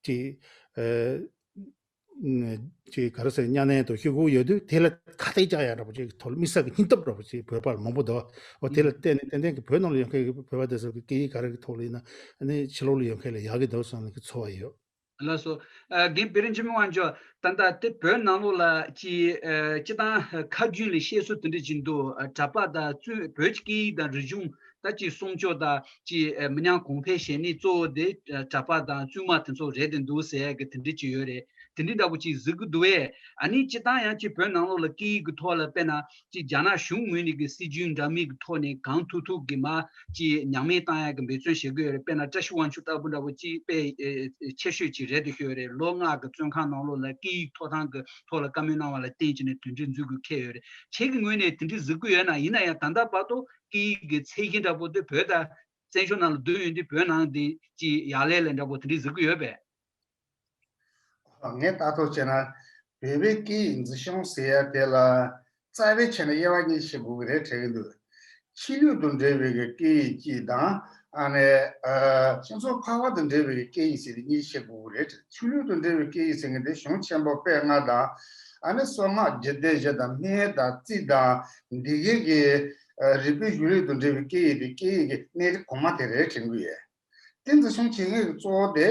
ཅིག་ཨ། ཅིག་ག་རེ་ཟེར། གཉའ་གནོན་དང་ཤོག་གུ་ཡོད་དུས་དེ་ལ་ཁ་གཏད་བཅག་ཡ་འདྲ་པོ་ཅིག་ཐོག་ལ་དམིགས་བསལ་གྱི་སྙིང་སྟོབས་འདྲ་པོ་ཅིག་བོད་པ་ལ་མང་པོ་འདུག་འོ་དེ་ལ་བརྟེན་ནས་ཏན་ཏན་གྱི་བོད་ནང་ལ་ཡོད་མཁན་གྱི་བོད་པ་དེ་ཚོ་གི་སྐད་ཡིག་ག་རེ་གི་ཐོག་ལ་ཡིན་ན་ཨ་ནི་ཕྱི་ལོགས་ལ་ཡོད་མཁན་ལ་ཡག་གི་འདུག་བསམ་ནས་གི་ཚོར་བ་ཡོད། ལགས་སོ། ཨ། རྒན་པི་རེན་ཆེན་མོ་དབང་ཕྱུག་ད་ལྟ་དེ་བོད་ནང་ལོགས་ལ་ཅིག་ཨ། སྤྱིར་བཏང་ཁ་རྒྱུན་ལ་བཤད་སྲོལ་དེ་འདྲ་ཅིག་འདུག་ཨ། གྲྭ་པ་དང་བཙུན། བོད་ཀྱི་སྐད་ཡིག་དང་རིག་གཞུང་ད་ཅིག་སྲུང་སྐྱོབ་དང་ཅིག་ཨ། མི་ཉམས་གོང་འཕེལ་བྱེད་ནི་གཙོ་བོ་དེ་ཨ། གྲྭ་པ་དང་བཙུན་མ་དེ་ཚོ་རེད་དེ་འདུག་ཟེར་ཡ་གི་དེ་འདྲ་ཅིག་ཡོད་རེད། དེ་འདྲ་འདྲ་པོ་ཅིག་གཟིགས་ཀྱི་འདུག་བས། ཨ་ནི་སྤྱིར་བཏང་ཡང་ཅིག་བོད་ནང་ལོགས་ལ་སྐད་ཡིག་གི་ཐོག་ལ་དཔེར་ན་ཅིག་རྒྱ་ནག་གཞུང་ངོས་ནས་ཀྱི་སྲིད་ཇུས་འདྲ་མིན་གྱི་ཐོག་ནས་གང་ཐུབ་ཐུབ་ཀྱིས་མར་ཅིག་ཉམས་ལེན་བཏང་ཡག་གི་འབད་བརྩོན་བྱེད་ཀྱི་ཡོད་རེད། དཔེར་ན་བཀྲ་ཤིས་དབང་ཕྱུག་ལྟ་བུ་འདྲ་པོ་ཅིག་དཔེ་ཨེ་ཆེ་ཤོས་ཅིག་རེད་དེ་ཤོད་རེད། ལོ་ལྔ་གི་བཙོན་ཁང་ནང་ལོགས་ལ་སྐད་ཡིག་ཐོབ་ཐང་གི་ཐོག་ལ་བཀའ་མོལ་གནང་བ་ལ་བརྟེན་བྱས་ནས་དོན་འགྲུབ་འཛུགས་དགོས་འཁེལ་ཡོད་རེད། ཁྱེད་ཀྱི་ངོས་ནས་དེ་འདྲ་གཟིགས་ཀྱི་ཡོད་ན། ཡིན་ན་ཡང་ད་ལྟ་བར་དུ་སྐད་ཡིག་གི་ཚད་གཞི་འདྲ་པོ་དེ་བོད་དང་བཙན་བྱོལ་ནང་ལ་བསྡུར་ཡོང་དུས་བོད་ནང་དེ་ཅིག་ཡག་ལེ་ལེ་འདྲ་པོ་དེ་འདྲ་གཟིགས་ཀྱི་ཡོད་པས། ངས་ལྟ་རྟོག་བྱས་ན། བོད་པའི་སྐད་ཡིག་འཛིན་སྐྱོང་ཟེར་ཡ་དེ་ལ་རྩ་བའི་ཆ་ནས་དབྱེ་བ་གཉིས་ཕྱེ་དགོས་ཀྱི་རེད་དྲན་གྱི་འདུག་ཆོས་ལུགས་དང་འབྲེལ་བའི་གི་སྐད་ཡིག་གཅིག་དང་། ཨ་ནི་ཨ། སྤྱི་ཚོགས་འཕགས་པ་དང་འབྲེལ་བའི་སྐད་ཡིག་ཟེར་ཏེ་གཉིས་ཕྱེ་དགོས་ཀྱི་རེད། ཆོས་ལུགས་དང་འབྲེལ་བའི་སྐད་ཡིག་ཟེར་མཁན་དེ་གཞུང་ཆེན་པོ་དཔེ་ལྔ་དང་། ཨ་ནི་སོ་སྔགས་རྒྱུད་སྡེ་བཞི་དང་སྨན་དང་རྩིས་དང་། འདི་གའི་གི་ཨ། རིག་པའི་གཞུང་ལུགས་དང་འབྲེལ་བའི་སྐད་ཡིག་དེ་སྐད་ཡིག་གི་གནས་རིགས་གོང་མ་དེ་རེད་དྲན་གྱི་ཡོད། དེ་འཛིན་སྐྱོང་བྱེད་མཁན་གྱི་གཙོ་བོ་དེ་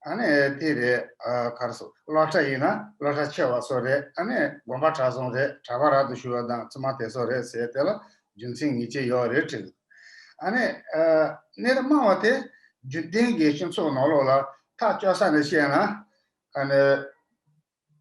ཨ་ནི་དེ་རེད། ཨ། ག་རེ་ཟེར། སློབ་གྲྭ་ཡིན་ན་སློབ་གྲྭ་ཆེ་བ་ཚོ་རེད། ཨ་ནི་དགོན་པ་གྲྭ་ཚང་རེད། གྲྭ་པ་རབ་ཏུ་བྱུང་བ་དང་བཙུན་མ་དེ་ཚོ་རེད་ཟེར། དེ་ལ་རྒྱུ་མཚན་ངེས་ཅན་ཡོད་རེད་དྲན། ཨ་ནི་ཨ། གནས་རིམ་དམའ་བ་དེ་རྒྱུན་ལྡན་གྱི་སྤྱི་ཚོགས་ནང་ལོགས་ལ་ཐག་གཅོད་ས་ནས་བཤད་ན། ཨ་ནི།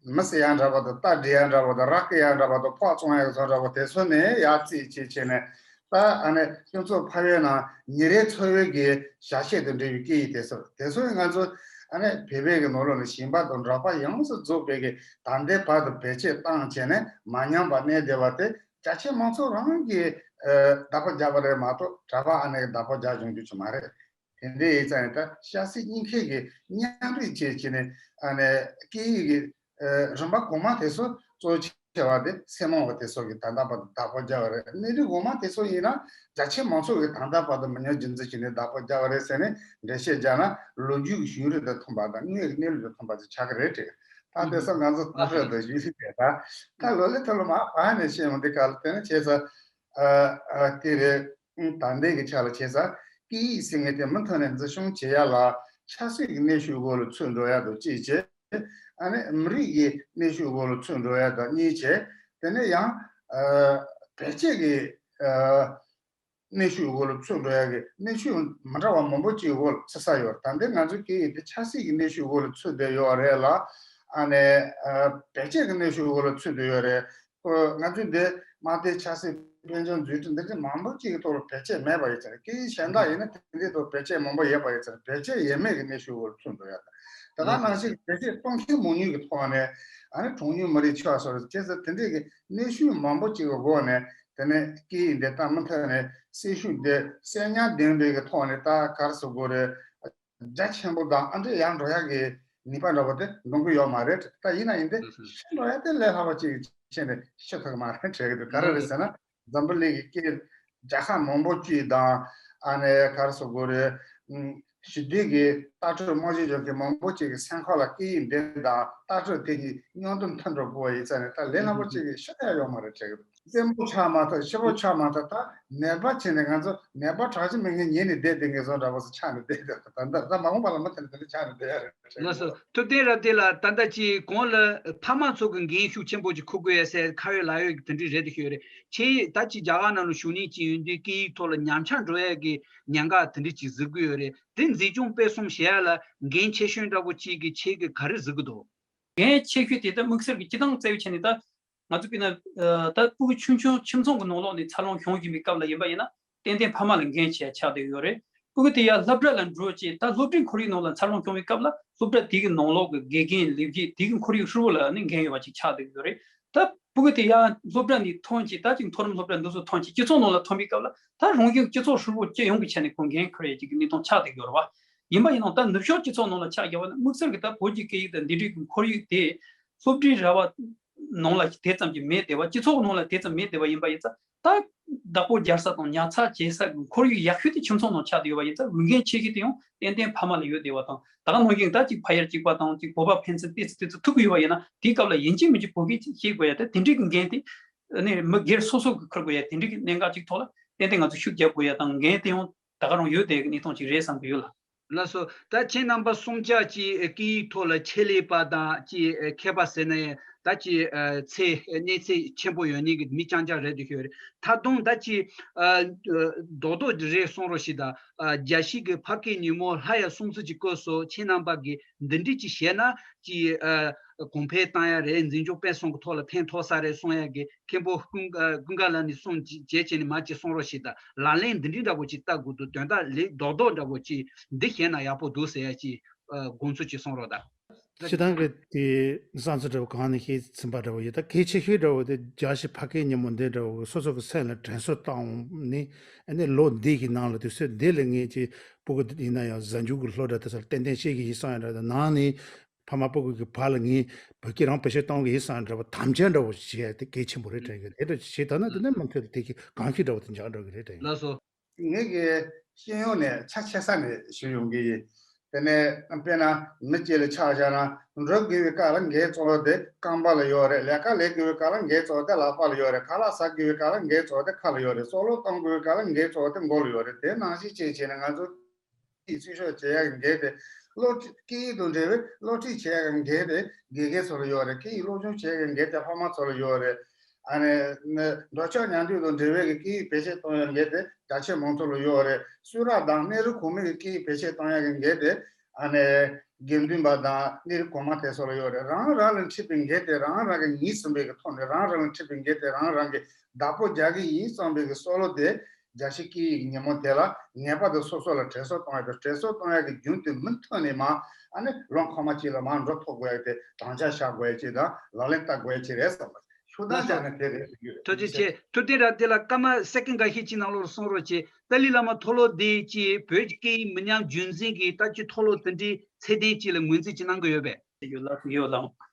མི་གསོད་ཡ་འདྲ་པོ་དང་། རྟ་འདྲེན་ཡ་འདྲ་པོ་དང་། ར་སྐོལ་ཡ་འདྲ་པོ་དང་། ཕག་བཙོང་ཡ་ཚོ་འདྲ་པོ་དེ་ཚོ་ནས་ཡར་རྩིས་བྱས་བྱས་ནས་ ད་ཨ་ནི་སྤྱི་ཚོགས་ཕ་ཡོལ་ནང་ཉིན་རེའི་འཚོ་བའི་གི་བྱ་བྱེད་དང་འབྲེལ་བའི་སྐད་ཡིག་དེ་ཚོ་དེ་ཚོ་ཡིས་ང་ཚོ་ཨ་ནི་བོད་པའི་གི་ནང་ལོགས་ནས་ཞིང་པ་དང་འབྲོག་པ་ཡོངས་སུ་རྫོགས་པའི་གི་ད་ལྟའི་བར་དུ་བེད་སྤྱོད་བཏང་བྱས་ནས་མ་ཉམས་པ་གནས་བསྡད་པ་དེ་རྒྱ་ཆེ་མང་ཚོགས་རང་གིས་ཨ་བདག་པོ་རྒྱག་པ་རེད་མ་གཏོགས་གྲྭ་པ་ཨ་ནི་གིས་བདག་པོ་རྒྱག་ཡོང་རྒྱུ་ཅིག་མ་རེད། དེ་འདྲའི་ཡིན་ཙང་ནས་ད་སྐྱ་སེར་གཉིས་ཀའི་གི་མཉམ་རུབ་བྱས་བྱས་ནས་ཨ་ནི་སྐད་ཡིག་གི་ཨ་རིམ་པ་གོང་མ་དེ་ཚོ་གཙོ་ཆེ་བ་དེ་སེར་མོ་བ་དེ་ཚོ་གིས་ད་ལྟ་བར་དུ་བདག་པོ་རྒྱག་པ་རེད། གནས་རིགས་འོག་མ་དེ་ཚོ་ཡིན་ན་རྒྱ་ཆེ་མང་ཚོགས་ཀྱིས་ད་ལྟ་བར་དུ་མི་ཉམས་རྒྱུན་འཛིན་བྱས་ནས་བདག་པོ་རྒྱག་པ་རེད་ཟེར་ནས་འགྲེལ་བཤད་རྒྱག་ན་ལོ་རྒྱུས་ཀྱི་གཞུང་ལུགས་དང་མཐུན་པ་དང་དངོས་ཀྱི་གནས་ལུགས་དང་མཐུན་པ་ཅིག་ཆགས་ཀྱི་རེད་དྲན། ད་དེ་ཚོ་ང་ཚོ་ལྟ་གྲུབ་དང་གཞུང་ལུགས་དེ་ད་ད་ལོ་ལེ་ཐོ་ལོ་མ་བ་ནས་བཤད་ཡོང་དེ་ག་ལ་དེ་ནི་བྱས་ཙང་ཨ་ཨ་དེ་རེད། ད་ལྟའི་གི་ཆ་ལ་བྱས་ཙང་སྐད་ཡིག་ཟེར་མཁན་དེ་མུ་མཐུད་ནས་འཛིན་སྐྱོང་བྱེད་ཡ་ལ་ཆབ་སྲིད་ཀྱི་གནོན་ཤུགས་འོག་ལ་ཚུད་འགྲོ་ཡ་དང་གཅིག་བྱས། ཨ་ནི་མི་རིགས་ཀྱི་གནོན་ཤུགས་འོག་ལ་ཚུད་འགྲོ་ཡ་དང་གཉིས་བྱས། དེ་ནས་ཡང་ཨ་བེད་སྤྱོད་ཀྱི་ཨ་གནོན་ཤུགས་འོག་ལ་ཚུད་འགྲོ་ཡ་གི་གནོན་ཤུགས་མི་འདྲ་བ་མང་པོ་ཅིག་འོག་ལ་ཚུད་ས་ཡོད་རེད། ད་ལྟའི་ང་ཚོའི་སྐད་ཡིག་དེ་ཆབ་སྲིད་ཀྱི་གནོན་ཤུགས་འོག་ལ་ཚུད་བསྡད་ཡོད་རེད་ལ། ཨ་ནི་ཨ་བེད་སྤྱོད་ཀྱི་གནོན་ཤུགས་འོག་ལ་ཚུད་བསྡད་ཡོད་རེད། ཁོ་ང་ཚོས་འདི་དམར་དམར་ཆབ་སྲིད་དཔལ་འབྱོར་འཛུགས་སྐྲུན་འདི་འདྲ་མང་པོ་ཅིག་གི་ཐོག་ལ་བེད་སྤྱོད་མེད་པ་ཡོད་ཚར། སྐད་ཡིག་གཞན་དག་ཡིན་ན་དེ་འདྲའི་ཐོག་བེད་སྤྱོད་མང་པོ་ཡོད་པ་ཡོད་ཚར། བེད་སྤྱོད་ཡས་མས་ཀྱི་གནོན་ཤུགས་འོག་ལ་ཚུད་འགྲོ་ཡ་དང་། དེ་དག་ནང་བཞིན་བེད་སྤྱོད་གཏོང་མཁན་མང་ཉུང་གི་ཐོག་ནས་ཨ་ནི་གྲངས་ཉུང་མི་རིགས་ཆགས་སོང་རེད། བྱས་ཙང་དེ་འདྲའི་གི་གནོན་ཤུགས་མང་པོ་ཅིག་གི་འོག་ནས་དེ་ནས་སྐད་ཡིག་འདི་ད་མུ་མཐུད་ནས་སྲི་ཞུ་འདི་གསོན་ཉམས་ལྡན་པའི་གི་ཐོག་ནས་ད་ག་རེ་ཟེར་དགོས་རེད། རྒྱ་ཆེན་པོ་དང་ཨ་འདྲས་ཡར་འགྲོ་ཡག་གི་ནུས་པ་འདྲ་པོ་དེ་འདོན་གི་ཡོད་མ་རེད། ད་ཡིན་ན་ཡིན་ཏེ་ཤི་འགྲོ་ཡག་དེ་ལས་སླ་པོ་ཅིག་བྱས་ནས་ཤི་ཐུབ་ཀྱི་མ་རེད་དྲན་གི་འདུག་ག་རེ་རེད་ཟེར་ན་འཛམ་བུ་གླིང་གི་སྐད་རྒྱལ་ཁབ་མང་པོ་ཅིག་དང་ཨ་ནི་ག་རེ་ཟེར་དགོས་རེད། ཞི་བདེ་གི་ལྟ་གྲུབ་རྨང་གཞི་བྱས་མཁན་མང་པོ་ཅིག་གི་སེམས་ཁ་ལ་སྐད་ཡིག་འདི་དང་ལྟ་གྲུབ་དེ་གཉིས་མཉམ་དུ་མཐུན་འགྲོ་དགོས་པ་ཡིན་ཙང་ནས་ད་ལས་སླ་པོ་ཅིག་གི་ཤི་ཐུབ་ཡག་ཡོད་མ་རེད་དྲན་གི་འདུག་རྩེད་མོ་ཆགས་མ་ཐུབ། ཤི་བོ་ཆགས་མ་ཐུབ། ད་ནད་པ་བྱས་ནས་ང་ཚོ་ནད་པ་དྲག་ཅིག་མེད་མཁན་ཉལ་ནས་བསྡད་བསྡད་མཁན་བཟོ་འདྲ་པོ་ཞིག་ཆགས་ནས་བསྡད་བསྡད། ད་ད་ད་མ་འོངས་པ་ལ་མུ་མཐུད་ནས་དེ་འདྲ་ཆགས་ནས་བསྡད་ཡ་རེད་དྲན་གི་ལགས་སོ། འདུག་ཐུབ་བསྟན་རབ་བརྟན་ལགས། ད་ལྟ་ཅིག་གོང་ལ་ཕ་མ་ཚོ་གི་འགན་ཤུགས་ཆེན་པོ་ཅིག་འཁུར་དགོས་ཡ་ཟེར་ཁ་ཡོད་ལག་ཡོད་ཀྱི་དེ་འདྲ་རེད་དེ་ཤོད་རེད། ཁྱེད་ད་ཅིག་རྒྱ་གར་ནང་ལ་བཞུགས་གནས་ཅིག་ཡོད་དུས་སྐད་ཡིག་ཐོག་ལ་ཉམས་ཆག་འགྲོ་ཡ་གི་ཉེན་ཁ་དེ་འདྲ་ཅིག་གཟིགས་གི་ཡོད་རེད། དེ་འཛིན་སྐྱོང་སྤེལ་གསུམ་བྱེད་ཡ་ལ་འགན་ཆེ་ཤོས་འདྲ་པོ་ཅིག་གི་ཁྱེད་ཀྱིས་ག་རེ་གཟིགས་གི་འདུག་འགན་ཆེ་ཤོས་དེ་ད་དམིགས་བསལ་གྱི་སྤྱིར་བཏང་བཙལ་བྱས་ནས་ད་ང་ཚོ་དཔེར་ན་ད་ཕྲུ་གུ་ཆུང་ཆུང་ཁྱིམ་ཚང་གི་ནང་ལོགས་ནས་འཚར་ལོངས་བྱུང་བཞིན་པའི་སྐབས་ལ་ཡིན་པ་ཡིན་ན་ཏན་ཏན་ཕ་མ་ལ་འགན་ཆེ་ཆགས་བསྡད་ཡོད་རེད། ཕྲུ་གུ་དེ་ཡར་སློབ་གྲྭ་ལ་འགྲོ་བྱས་ད་སློབ་གྲྭའི་ཁོར་ཡུག་ནང་ལ་འཚར་ལོངས་བྱུང་བའི་སྐབས་ལ་སློབ་གྲྭ་དེ་གི་ནང་ལོགས་ཀྱི་དགེ་རྒན་ལས་བྱེད་དེ་གི་ཁོར་ཡུག་ཧྲིལ་པོ་ལ་ནི་འགན་ཡོད་པ་ཅིག་ཆགས་བསྡད་ཡོད་རེད། ད་ཕྲུ་གུ་དེ་ཡར་སློབ་གྲྭ་ནས་ཐོན་བྱས་ད་ཅིག་མཐོ་རིམ་སློབ་གྲྭ་འདི་ཚོ་ཐོན་བྱས་སྤྱི་ཚོགས་ནང་ལ་ཐོན་པའི་སྐབས་ལ་ད་རང་བཞིན་སྤྱི་ཚོགས་ཧྲིལ་པོ་སྤྱི་ཡོངས་ཀྱི་ཆ་ནས་ཁོ་འགན་འཁུར་ཡས་ཅིག་གི་གནས་སྟངས་ཆགས་བསྡད་ཡོད་རེད་བ། ཡིན་པ་ཡིན་ནའང་ད་ནུབ་ཕྱོགས་སྤྱི་ཚོགས་ནང་ལ་ཆ་བཞག་པ་ན་དམིགས་བསལ་གྱི་ད་བོད་ཀྱི་སྐད་ཡིག་དང་འདི་འདྲའི་གི་ཁོར་ཡུག་དེ་སློབ་གྲྭའི་ར་བ་ནང་ལ་དེ་ཙམ་གྱི་མེད་བསྡད་པ། སྤྱི་ཚོགས་ནང་ལ་དེ་ཙམ་མེད་བསྡད་པ་ཡིན་པ་ཡིན་ཙང་ད་བདག་པོ་རྒྱག་ས་དང་ཉར་ཚགས་བྱེད་ས་གི་ཁོར་ཡུག་ཡག་ཤོས་དེ་ཁྱིམ་ཚང་ནང་ཆགས་བསྡད་ཡོད་པ་ཡིན་ཙང་འོས་འགན་ཆེ་ཤོས་དེ་ཡང་ཏན་ཏན་ཕ་མ་ལ་ཡོད་བསྡད་པ་དང་། ད་ག་ནང་བཞིན་ད་ཅིག་ཕ་ཡུལ་གཅིག་པ་དང་ཅིག་བོད་པ་ཕན་ཚུན་ཏོག་ཙམ་ཏོག་ཙམ་ཐུག་གི་ཡོད་པ་ཡིན་ན་དེའི་སྐབས་ལ་ཡིན་གཅིག་མིན་གཅིག་བོད་སྐད་ཅིག་ཤེས་དགོས་ཡ་དེ་དེ་འདྲའི་གི་འགན་དེ་ནི་མི་སྒེར་སོ་སོ་གི་འཁུར་དགོས་ཡ་དེ་འདྲའི་གི་གནད་འགག་ཅིག་ཐོག་ལ་ཏན་ཏན་ང་ཚོ་ཤུགས་རྒྱག་དགོས་ཡ་དང་འགན་དེ་ཡང་ད་ག་རང་ཡོད་བསྡད་ཀྱི་གནས་སྟངས་ཅིག་རེད་བསམ་གྱི་ཡོད་ལགས། ལགས་སོ། ད་ཁྱེད་རྣམ་པ་གསུམ་ཆ་ཅིག་སྐད་ཡིག་ཐོག་ལ་ཆེད་ལས་པ་དང་ཅིག་མཁས་པ་ཟེར་ན་ཡང་ད་ཅིག་ཚད་གནས་ཚད་ཆེན་པོ་ཡོད་ནི་གི་མི་རྐྱང་རྐྱང་རེད་འདུག་ཤོད་རེད། ད་དུང་ད་ཅིག་རྡོག་རྡོག་རེ་གསུང་རོགས་ཞེས་དང་། རྒྱལ་སྤྱིའི་གི་ཕ་སྐད་ཉིན་མོ་ལྷ་ཡ་གསུང་ཚུལ་ཅིག་བཀོད་སོང་། ཁྱེད་རྣམ་པ་གིས་འདི་འདྲ་ཅིག་བྱས་ན་ཅིག་གོང་འཕེལ་བཏང་ཡ་རེད། འཛིན་སྐྱོང་སྤེལ་གསུམ་གྱི་ཐོག་ལ་ཕན་ཐོགས་ས་རེད་གསུང་ཡ་གི་མཁན་པོ་ཀུན་ཀུན་དགའ་ལགས་ནས་གསུང་བྱས་བྱས་ནས་མ་ཅིག་གསུང་རོགས་ཞེས་དང་། ལག་ལེན་འདི་འདྲ་འདྲ་པོ་ཅིག་བསྟར་དགོས་འདུག་དོན་དག་ལས་རྡོག་རྡོག་འདྲ་པོ་ཅིག་འདི་བྱས་ན་ཡག་པོ་འདུག་ཟེར་ཡ་ཅིག་དགོངས་ཚུལ་ཅིག་གསུང་རོགས་དང་། སྤྱིར་བཏང་གི་དེ་བསམ་ཚུལ་འདྲ་བོ་གང་ནས་ཤེས་ཟིན་པ་འདྲ་བོ་ཡོད། ད་གལ་ཆེ་ཤོས་འདྲ་བོ་དེ་རྒྱལ་སྤྱིའི་ཕ་སྐད་ཉིན་མོ་འདི་འདྲ་བོ་སོ་སོ་གི་སེམས་ལ་དྲན་གསོ་བཏང་ནས་ཨ་ནི་ལོ་འདི་གི་ནང་ལ་དུས་ཚོད་འདི་ལ་ངས་ཀྱི་ཕྲུ་གུ་ཡིན་ན་ཡང་གཟའ་མཇུག་གི་སློབ་གྲྭ་དེ་ཚོ་ལ་ཏན་ཏན་བྱེད་ཀྱི་ཡིན་བསམ་ཡ་འདྲ། ད་ནང་ནས་ཕ་མ་ཕྲུ་གུ་གི་བར་ལ་ངས་བོད་སྐད་རང་བེད་སྤྱོད་གཏོང་གི་ཡིན་བསམ་ཡ་འདྲ་བོ་དམ་བཅའ་འདྲ་བོ་བྱེད་ཡ་དེ་གལ་ཆེན་པོ་རེད་དྲན་གི། དེ་འདྲ་བྱེད་ཐུབ་ན་དེ་ནས་མུ་མཐུད་དུ་དེ་གི་གོམས་གཤིས་འདྲ་བོ་དེ་འཇགས་འགྲོ་གི་རེད་དྲན་གི། ལགས་སོ། ངེད་ཀྱི་ཤེས་ཡོན་ནས་ཆ་ཆེ་ས་ནས་ཞུ་ཡོང་གི་ཡིན། དེ་ནས་དཔེར་ན་མི་གཅིག་ལ་ཆ་བཞག་ན་འགྲོ་དགོས་པའི་སྐབས་ལ་འགན་གཙོ་བོ་དེ་རྐང་པ་ལ་ཡོད་རེད། ལས་ཀ་ལས་དགོས་པའི་སྐབས་ལ་འགན་གཙོ་བོ་དེ་ལག་པ་ལ་ཡོད་རེད། ཁ་ལག་ཟ་དགོས་པའི་སྐབས་ལ་འགན་གཙོ་བོ་དེ་ཁ་ལ་ཡོད་རེད། གསོལ་ལོ་གཏོང་དགོས་པའི་སྐབས་ལ་འགན་གཙོ་བོ་དེ་མགོ་ལ་ཡོད་རེད། དེ་ནང་བཞིན་བྱས་བྱས་ནས་ང་ཚོ་སྐད་ཡིག་འཛིན་སྐྱོང་བྱེད་ཡག་གི་འགན་དེ་སློབ་ཁྲིད། སྐད་ཡིག་དང་འབྲེལ་བའི་སློབ་ཁྲིད་བྱེད་ཡག་གི་འགན་དེ་དགེ་རྒན་ཚོ་ལ་ཡོད་རེད། སྐད་ཡིག་སློབ་སྦྱོང་བྱེད་ཡག་གི་འགན་དེ་ཕ་མ་ཚོ་ལ་ཡོད་རེད། ཨ་ནི་ནི་འགྲོ་ཕྱོགས་ཉམས་རྒུད་དང་འབྲེལ་བའི་གི་སྐད་ཡིག་བེད་སྤྱོད་གཏོང་ཡག་འགན་དེ་རྒྱ་ཆེ་མང་ཚོགས་ལ་ཡོད་རེད། གསུང་རབ་དང་གནས་རིམ་གོང་མའི་གི་སྐད་ཡིག་བེད་སྤྱོད་གཏོང་ཡག་གི་འགན་དེ་ཨ་ནི་དགེ་འདུན་པ་དང་གནས་རིམ་གོང་མ་དེ་ཚོ་ལ་ཡོད་རེད། རང་རང་ལ་འཁྲི་བའི་འགན་དེ་རང་རང་གིས་ངེས་ཟིན་པའི་གི་ཐོག་ནས་རང་རང་ལ་འཁྲི་བའི་འགན་དེ་རང་རང་གིས་བདག་པོ་རྒྱག་གི་ཡིན་བསམ་པའི་གི་བསམ་བློ་དེ་ རྒྱལ་སྤྱིའི་སྐད་ཡིག་ཉིན་མོ་དེ་ལ་ངེས་པར་དུ་སོ་སོ་ལ་དྲན་གསོ་གཏོང་ཡ་དང་། དྲན་གསོ་གཏོང་ཡ་གི་རྒྱུན་དེ་མུ་མཐུད་ནས་མར་ཨ་ནི་ལོ་འཁོར་མ་གཅིག་ལ་མར་འགྲོ་ཐུབ་དགོས་ཡ་དེ་དམ་བཅའ་བཞག་དགོས་ཡ་གཅིག་དང་ལག་ལེན་བསྟར་དགོས་ཡ་གཅིག་རེད་བསམ་པ། ཤུགས་ལགས་ལྡན་སོ། བྱས་ན་དེ་རེད་ཟེར་གྱི་ཡོད། ཐུགས་རྗེ་ཆེ། ཐུབ་བསྟན་རབ་བརྟན་ལགས། སྐར་མ་སེ་ཀན་འགའ་ཤས་ཅིག་ནང་ལོགས་གསུང་རོགས་བྱེད། ཏཱ་ལའི་བླ་མ་མཐོ་སློབ་དེ་ཅིག་བོད་ཀྱི་སྐད་ཡིག་མི་ཉམས་རྒྱུན་འཛིན་གྱི་ལྟ་སྤྱོད་མཐོ་སློབ་དེ་འདྲའི་ཚད་ལྡན་ཅིག་ལ་ངོས་འཛིན་ཅིག་གནང་གི་ཡོད་པས། ཡོད་ལགས། ཡོད་ལགས།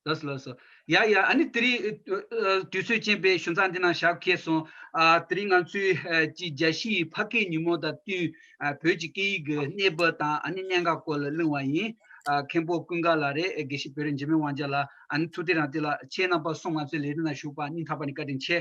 ལགས་སོ། ལགས་སོ། ཡ་ཡ། ཨ་ནི་དེ་རིང་ཨ་དུས་ཚོད་ཅན་པའི་ཞུ་མཚམས་འདི་ནང་བཞག་གལ་སོང་། ཨ་དེ་རིང་ང་ཚོའི་ཨ་ཅིག་རྒྱལ་སྤྱིའི་ཕ་སྐད་ཉིན་མོ་དང་བསྟུན་ཨ་བོད་ཀྱི་སྐད་ཡིག་གི་གནས་བབ་དང་ཨ་ནི་གནད་འགག་སྐོར་ལ་གླེང་བ་ཡིན། ཨ་མཁན་པོ་ཀུན་དགའ་ལགས་རེད། དགེ་བཤེས་བོད་རིགས་འཇིགས་མེད་དབང་རྒྱལ་ལགས། ཨ་ནི་ཐུབ་བསྟན་རབ་བརྟན་ལགས། ཁྱེད་རྣམ་པ་གསུམ་ང་ཚོའི་ལས་རིམ་ནང་ཞུགས་པར་སྙིང་ཐག་པ་ནས་བཀའ་དྲིན་ཆེ།